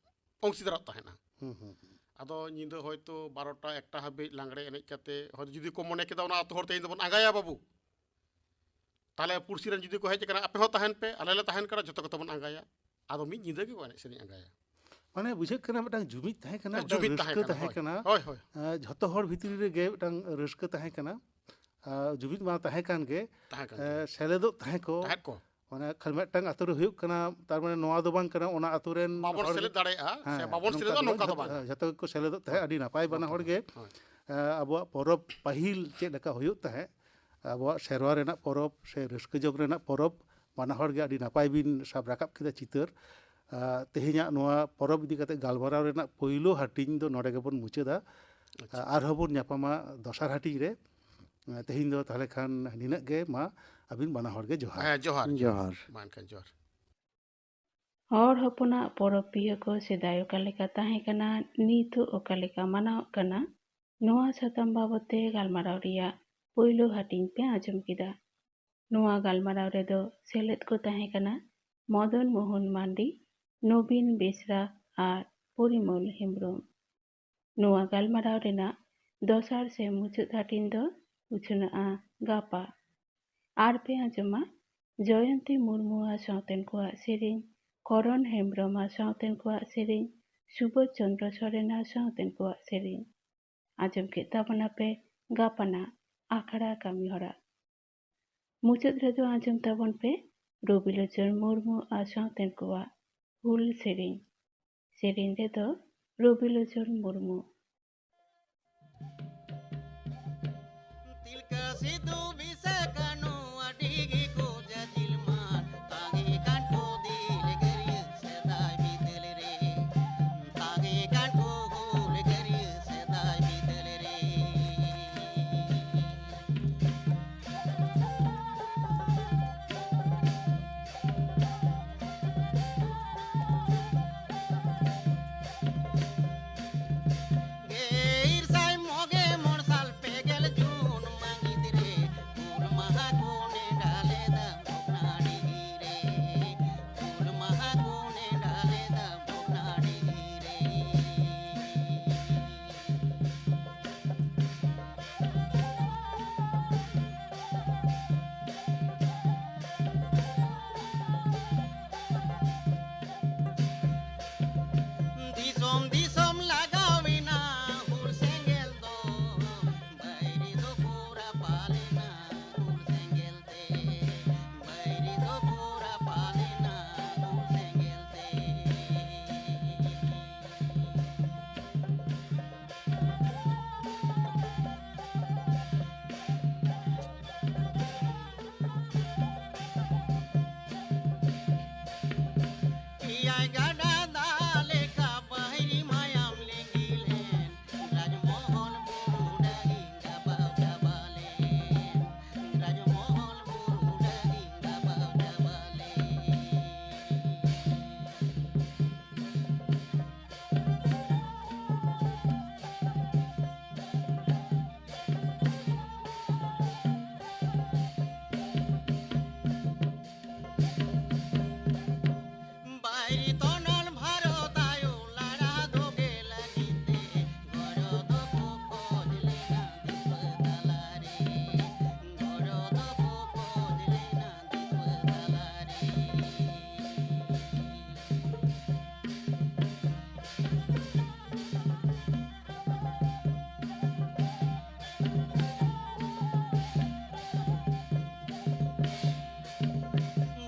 ᱚᱝᱥᱤᱫᱟᱨᱚᱜ ᱛᱟᱦᱮᱱᱟ᱾ ᱦᱩᱸ, ᱦᱩᱸ, ᱦᱩᱸ᱾ ᱟᱫᱚ ᱧᱤᱫᱟᱹ ᱦᱚᱭᱛᱳ ᱵᱟᱨᱚᱴᱟ, ᱮᱠᱴᱟ ᱦᱟᱹᱵᱤᱡ ᱞᱟᱜᱽᱲᱮ ᱮᱱᱮᱡ ᱠᱟᱛᱮ ᱦᱚᱭᱛᱳ ᱡᱩᱫᱤ ᱠᱚ ᱢᱚᱱᱮ ᱠᱮᱫᱟ ᱚᱱᱟ ᱟᱛᱳ ᱦᱚᱲ ᱛᱮᱦᱮᱧ ᱫᱚᱵᱚᱱ ᱟᱸᱜᱟᱭᱟ ᱵᱟᱹᱵᱩ, ᱛᱟᱦᱞᱮ ᱯᱩᱲᱥᱤ ᱨᱮᱱ ᱡᱩᱫᱤ ᱠᱚ ᱦᱮᱡ ᱟᱠᱟᱱᱟ, "ᱟᱯᱮ ᱦᱚᱸ ᱛᱟᱦᱮᱱ ᱯᱮ, ᱟᱞᱮ ᱞᱮ ᱛᱟᱦᱮᱱ ᱠᱟᱱᱟ, ᱡᱚᱛᱚ ᱠᱚᱛᱮ ᱵᱚᱱ ᱟᱸᱜᱟᱭᱟ", ᱟᱫᱚ ᱢᱤᱫ ᱧᱤᱫᱟᱹ ᱜᱮᱠᱚ ᱮᱱᱮᱡ ᱥᱮᱨᱮᱧ ᱟᱸᱜᱟᱭᱟ᱾ ᱢᱟᱱᱮ ᱵᱩᱡᱷᱟᱹᱜ ᱠᱟᱱᱟ ᱢᱤᱫᱴᱟᱝ ᱡᱩᱢᱤᱫ ᱛᱟᱦᱮᱸ ᱠᱟᱱᱟ, ᱦᱮᱸ, ᱢᱤᱫᱴᱟᱝ ᱡᱩᱢᱤᱫ ᱨᱟᱹᱥᱠᱟᱹ ᱛᱟᱦᱮᱸ ᱠᱟᱱᱟ, ᱛᱟᱦᱮᱸ ᱦᱳᱭ, ᱠᱟᱱᱟ᱾ ᱦᱳᱭ, ᱦᱳᱭ᱾ ᱮᱸ, ᱡᱷᱚᱛᱚ ᱦᱚᱲ ᱵᱷᱤᱛᱨᱤ ᱨᱮᱜᱮ ᱢᱤᱫᱴᱟᱝ ᱨᱟᱹᱥᱠᱟᱹ ᱛᱟᱦᱮᱸ ᱠᱟᱱᱟ᱾ ᱟᱨ ᱡᱩᱢᱤᱫ ᱢᱟ ᱛᱟᱦᱮᱸ ᱠᱟᱱ ᱜᱮ, ᱛᱟᱦᱮᱸ ᱠᱟᱱ ᱮᱸ, ᱜᱮᱭᱟ᱾ ᱥᱮᱞᱮᱫᱚᱜ ᱛᱟᱦᱮᱸ ᱠᱚ᱾ ᱛᱟᱦᱮᱸ ᱠᱚ᱾ ᱵᱟᱵᱚᱱ ᱦᱚᱲ ᱥᱮᱞᱮᱫ ᱫᱟᱲᱮᱭᱟᱜᱼᱟ, ᱥᱮ ᱦᱮᱸ, ᱵᱟᱵᱚᱱ ᱱᱚᱝᱠᱟ ᱥᱮᱞᱮᱫᱚᱜᱼᱟ, ᱫᱚ ᱱᱚᱝᱠᱟ ᱫᱚ ᱡᱷᱚᱛᱚ, ᱵᱟᱝ᱾ ᱡᱷᱚᱛᱚ ᱜᱮᱠᱚ ᱥᱮᱞᱮᱫᱚᱜ ᱛᱟᱦᱮᱸᱫ, ᱟᱹᱰᱤ ᱱᱟᱯᱟᱭ ᱵᱟᱱᱟ ᱦᱚᱲ ᱜᱮ᱾ ᱦᱳᱭ᱾ ᱮᱸ, ᱟᱵᱚᱣᱟᱜ ᱯᱚᱨᱚᱵᱽ ᱯᱟᱹᱦᱤᱞ ᱪᱮᱫ ᱞᱮᱠᱟ ᱦᱩᱭᱩᱜ ᱛᱟᱦᱮᱸᱫ, ᱟᱵᱚᱣᱟᱜ ᱥᱮᱨᱣᱟ ᱨᱮᱱᱟᱜ ᱯᱚᱨᱚᱵᱽ ᱥᱮ ᱨᱟᱹᱥᱠᱟᱹ ᱡᱚᱝ ᱨᱮᱱᱟᱜ ᱯᱚᱨᱚᱵᱽ, ᱵᱟᱱᱟ ᱦᱚᱲ ᱜᱮ ᱟᱹᱰᱤ ᱱᱟᱯᱟᱭ ᱵᱤᱱ ᱥᱟᱵ ᱨᱟᱠᱟᱵ ᱠᱮᱫᱟ ᱪᱤᱛᱟᱹᱨ᱾ ᱟᱸ, ᱛᱮᱦᱮᱧᱟᱜ ᱱᱚᱣᱟ ᱯᱚᱨᱚᱵᱽ ᱤᱫᱤ ᱠᱟᱛᱮ ᱜᱟᱞᱢᱟᱨᱟᱣ ᱨᱮᱱᱟᱜ ᱯᱳᱭᱞᱳ ᱦᱟᱹᱴᱤᱧ ᱫᱚ ᱱᱚᱰᱮ ᱜᱮᱵᱚᱱ ᱢᱩᱪᱟᱹᱫᱟ᱾ ᱟᱪᱪᱷᱟ᱾ ᱟᱨᱦᱚᱸ ᱵᱚᱱ ᱧᱟᱯᱟᱢᱟ ᱫᱚᱥᱟᱨ ᱦᱟᱹᱴᱤᱧ ᱨᱮ᱾ ᱛᱮᱦᱮᱧ ᱫᱚ ᱛᱟᱦᱚᱞᱮ ᱠᱷᱟᱱ ᱱᱤᱱᱟᱹᱜ ᱜᱮ᱾ ᱢᱟ ᱟᱹᱵᱤᱱ ᱵᱟᱱᱟ ᱦᱚᱲ ᱜᱮ ᱡᱚᱦᱟᱨ᱾ ᱦᱮᱸ, ᱡᱚᱦᱟᱨ᱾ ᱡᱚᱦᱟᱨ᱾ ᱢᱟ ᱮᱱᱠᱷᱟᱱ ᱡᱚᱦᱟᱨ᱾ ᱦᱚᱲ ᱦᱚᱯᱚᱱᱟᱜ ᱯᱚᱨᱚᱵᱽ ᱯᱤᱦᱟᱹ ᱠᱚ ᱥᱮᱫᱟᱭ ᱚᱠᱟ ᱞᱮᱠᱟ ᱛᱟᱦᱮᱸ ᱠᱟᱱᱟ, ᱱᱤᱛᱚᱜ ᱚᱠᱟ ᱞᱮᱠᱟ ᱢᱟᱱᱟᱣᱚᱜ ᱠᱟᱱᱟ, ᱱᱚᱣᱟ ᱥᱟᱛᱟᱢ ᱵᱟᱵᱚᱛ ᱛᱮ ᱜᱟᱞᱢᱟᱨᱟᱣ ᱨᱮᱭᱟᱜ ᱯᱳᱭᱞᱳ ᱦᱟᱹᱴᱤᱧ ᱯᱮ ᱟᱸᱡᱚᱢ ᱠᱮᱫᱟ᱾ ᱱᱚᱣᱟ ᱜᱟᱞᱢᱟᱨᱟᱣ ᱨᱮᱫᱚ ᱥᱮᱞᱮᱫ ᱠᱚ ᱛᱟᱦᱮᱸ ᱠᱟᱱᱟ ᱢᱚᱫᱚᱱ ᱢᱳᱦᱚᱱ ᱢᱟᱱᱰᱤ, ᱱᱚᱵᱤᱱ ᱵᱮᱥᱨᱟ ᱟᱨ ᱯᱚᱨᱤᱢᱚᱞ ᱦᱮᱢᱵᱨᱚᱢ᱾ ᱱᱚᱣᱟ ᱜᱟᱞᱢᱟᱨᱟᱣ ᱨᱮᱱᱟᱜ ᱫᱚᱥᱟᱨ ᱥᱮ ᱢᱩᱪᱟᱹᱫ ᱦᱟᱹᱴᱤᱧ ᱫᱚ ᱩᱪᱷᱟᱹᱱᱚᱜᱼᱟ ᱜᱟᱯᱟ᱾ ᱟᱨ ᱯᱮ ᱟᱸᱡᱚᱢᱟ ᱡᱚᱭᱚᱱᱛᱤ ᱢᱩᱨᱢᱩ ᱟᱨ ᱥᱟᱶᱛᱮᱱ ᱠᱚᱣᱟᱜ ᱥᱮᱨᱮᱧ, ᱠᱚᱨᱚᱱ ᱦᱮᱢᱵᱨᱚᱢ ᱟᱨ ᱥᱟᱶᱛᱮᱱ ᱠᱚᱣᱟᱜ ᱥᱮᱨᱮᱧ, ᱥᱩᱵᱳᱫᱷ ᱪᱚᱱᱫᱨᱚ ᱥᱚᱨᱮᱱ ᱟᱨ ᱥᱟᱶᱛᱮᱱ ᱠᱚᱣᱟᱜ ᱥᱮᱨᱮᱧ᱾ ᱟᱸᱡᱚᱢ ᱠᱮᱫ ᱛᱟᱵᱚᱱᱟᱯᱮ ᱜᱟᱯᱟᱱᱟᱜ ᱟᱠᱷᱲᱟ ᱠᱟᱹᱢᱤ ᱦᱚᱨᱟ᱾ ᱢᱩᱪᱟᱹᱫ ᱨᱮᱫᱚ ᱟᱸᱡᱚᱢ ᱛᱟᱵᱚᱱ ᱯᱮ ᱨᱚᱵᱤᱞᱳᱪᱚᱱ ᱢᱩᱨᱢᱩ ᱟᱨ ᱥᱟᱶᱛᱮᱱ ᱠᱚᱣᱟᱜ ᱦᱩᱞ ᱥᱮᱨᱮᱧ᱾ ᱥᱮᱨᱮᱧ ᱨᱮᱫᱚ ᱨᱚᱵᱤᱞᱳᱪᱚᱱ ᱢᱩᱨᱢᱩ᱾ ᱛᱤᱞᱠᱟᱹ ᱥᱤᱫᱩ ᱵᱤᱥᱮ ᱠᱟᱹᱱᱩ ᱟᱹᱰᱤ ᱜᱮᱠᱚ ᱡᱟᱹᱡᱤᱞ ᱢᱟᱱ, ᱛᱟᱸᱜᱤ ᱠᱟᱱ ᱠᱚ ᱫᱤᱞ ᱜᱟᱹᱨᱭᱟᱹ ᱥᱮᱫᱟᱭ ᱵᱤᱫᱟᱹᱞ ᱨᱮ, ᱛᱟᱸᱜᱤ ᱠᱟᱱ ᱠᱚ ᱦᱩᱞ ᱜᱟᱹᱨᱭᱟᱹ ᱥᱮᱫᱟᱭ ᱵᱤᱫᱟᱹᱞ ᱨᱮ᱾ ᱜᱮᱞ ᱤᱨᱟᱹᱞ ᱥᱟᱭ ᱢᱚᱜᱮ ᱢᱚᱬ ᱥᱟᱞ ᱯᱮ ᱜᱮᱞ ᱡᱩᱱ ᱢᱟᱹᱦᱤᱛ ᱨᱮ ᱦᱩᱞ ᱢᱟᱦᱟ ᱠᱚ ᱱᱮᱰᱟ ᱞᱮᱫᱟ ᱵᱷᱚᱜᱽᱱᱟᱰᱤᱦᱤ ᱨᱮ᱾ ᱦᱩᱞ ᱢᱟᱦᱟ ᱠᱚ ᱱᱮᱰᱟ ᱞᱮᱫᱟ ᱵᱷᱚᱜᱽᱱᱟᱰᱤᱦᱤ ᱨᱮ᱾ ᱫᱤᱥᱚᱢ ᱫᱤᱥᱚᱢ ᱞᱟᱜᱟᱣ ᱮᱱᱟ ᱦᱩᱞ ᱥᱮᱸᱜᱮᱞ ᱫᱚ, ᱵᱟᱹᱭᱨᱤ ᱫᱚᱠᱚ ᱨᱟᱯᱟᱜ ᱞᱮᱱᱟ ᱦᱩᱞ ᱥᱮᱸᱜᱮᱞ ᱛᱮ, ᱵᱟᱹᱭᱨᱤ ᱫᱚᱠᱚ ᱨᱟᱯᱟᱜ ᱞᱮᱱᱟ ᱦᱩᱞ ᱥᱮᱸᱜᱮᱞ ᱛᱮ᱾ ᱮᱭᱟᱭ ᱜᱟᱰᱟ ᱫᱟᱜ ᱞᱮᱠᱟ ᱵᱟᱹᱭᱨᱤ ᱢᱟᱭᱟᱢ ᱞᱤᱸᱜᱤ ᱞᱮᱱ, ᱨᱟᱡᱽᱢᱚᱦᱚᱞ ᱵᱩᱨᱩ ᱰᱟᱹᱦᱤ ᱜᱟᱵᱟᱣ ᱪᱟᱵᱟ ᱞᱮᱱ, ᱨᱟᱡᱽᱢᱚᱦᱚᱞ ᱵᱩᱨᱩ ᱰᱟᱹᱦᱤ ᱜᱟᱵᱟᱣ ᱪᱟᱵᱟ ᱞᱮᱱ᱾ ᱵᱟᱭᱨᱤ ᱛᱚᱱᱚᱞ ᱵᱷᱟᱨᱚᱛ ᱟᱭᱳ ᱞᱟᱲᱟ ᱫᱚᱜᱮ ᱞᱟᱹᱜᱤᱫ ᱛᱮ ᱜᱚᱲᱚ ᱫᱚᱠᱚ ᱠᱷᱚᱡ ᱞᱮᱱᱟ ᱫᱤᱥᱣᱟᱹ ᱛᱟᱞᱟᱨᱮ, ᱜᱚᱲᱚ ᱫᱚᱠᱚ ᱠᱷᱚᱡ ᱞᱮᱱᱟ ᱫᱤᱥᱣᱟᱹ ᱛᱟᱞᱟᱨᱮ᱾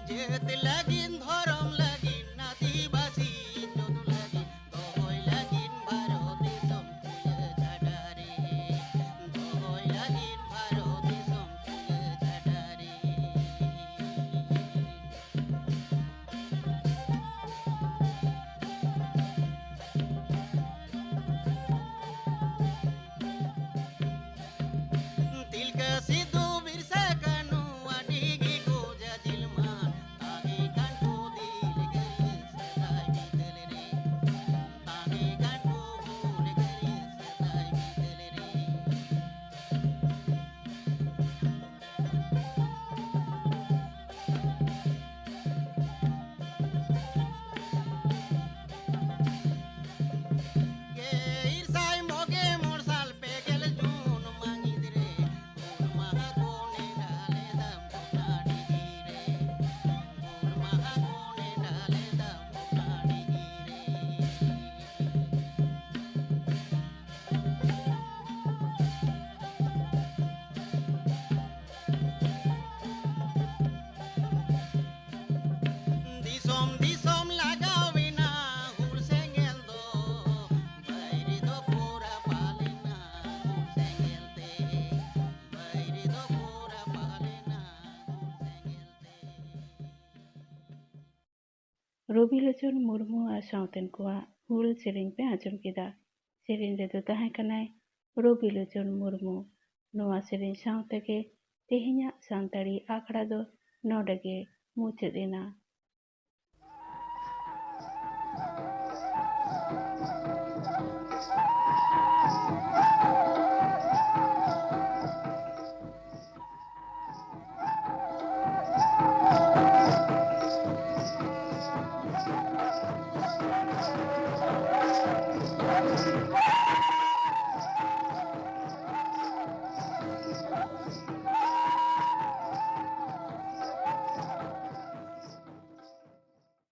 ᱡᱟᱹᱛ ᱞᱟᱹᱜᱤᱫ, ᱫᱷᱚᱨᱚᱢ ᱞᱟᱹᱜᱤᱫ, ᱟᱹᱫᱤᱵᱟᱹᱥᱤ ᱨᱚᱵᱤᱞᱳᱪᱚᱱ ᱢᱩᱨᱢᱩ ᱟᱨ ᱥᱟᱶᱛᱮᱱ ᱠᱚᱣᱟᱜ ᱦᱩᱞ ᱥᱮᱨᱮᱧ ᱯᱮ ᱟᱸᱡᱚᱢ ᱠᱮᱫᱟ᱾ ᱥᱮᱨᱮᱧ ᱨᱮᱫᱚ ᱛᱟᱦᱮᱸ ᱠᱟᱱᱟᱭ ᱨᱚᱵᱤᱞᱳᱪᱚᱱ ᱢᱩᱨᱢᱩ᱾ ᱱᱚᱣᱟ ᱥᱮᱨᱮᱧ ᱥᱟᱶ ᱛᱮᱜᱮ ᱛᱮᱦᱮᱧᱟᱜ ᱥᱟᱱᱛᱟᱲᱤ ᱟᱠᱷᱲᱟ ᱫᱚ ᱱᱚᱰᱮ ᱜᱮ ᱢᱩᱪᱟᱹᱫ ᱮᱱᱟ᱾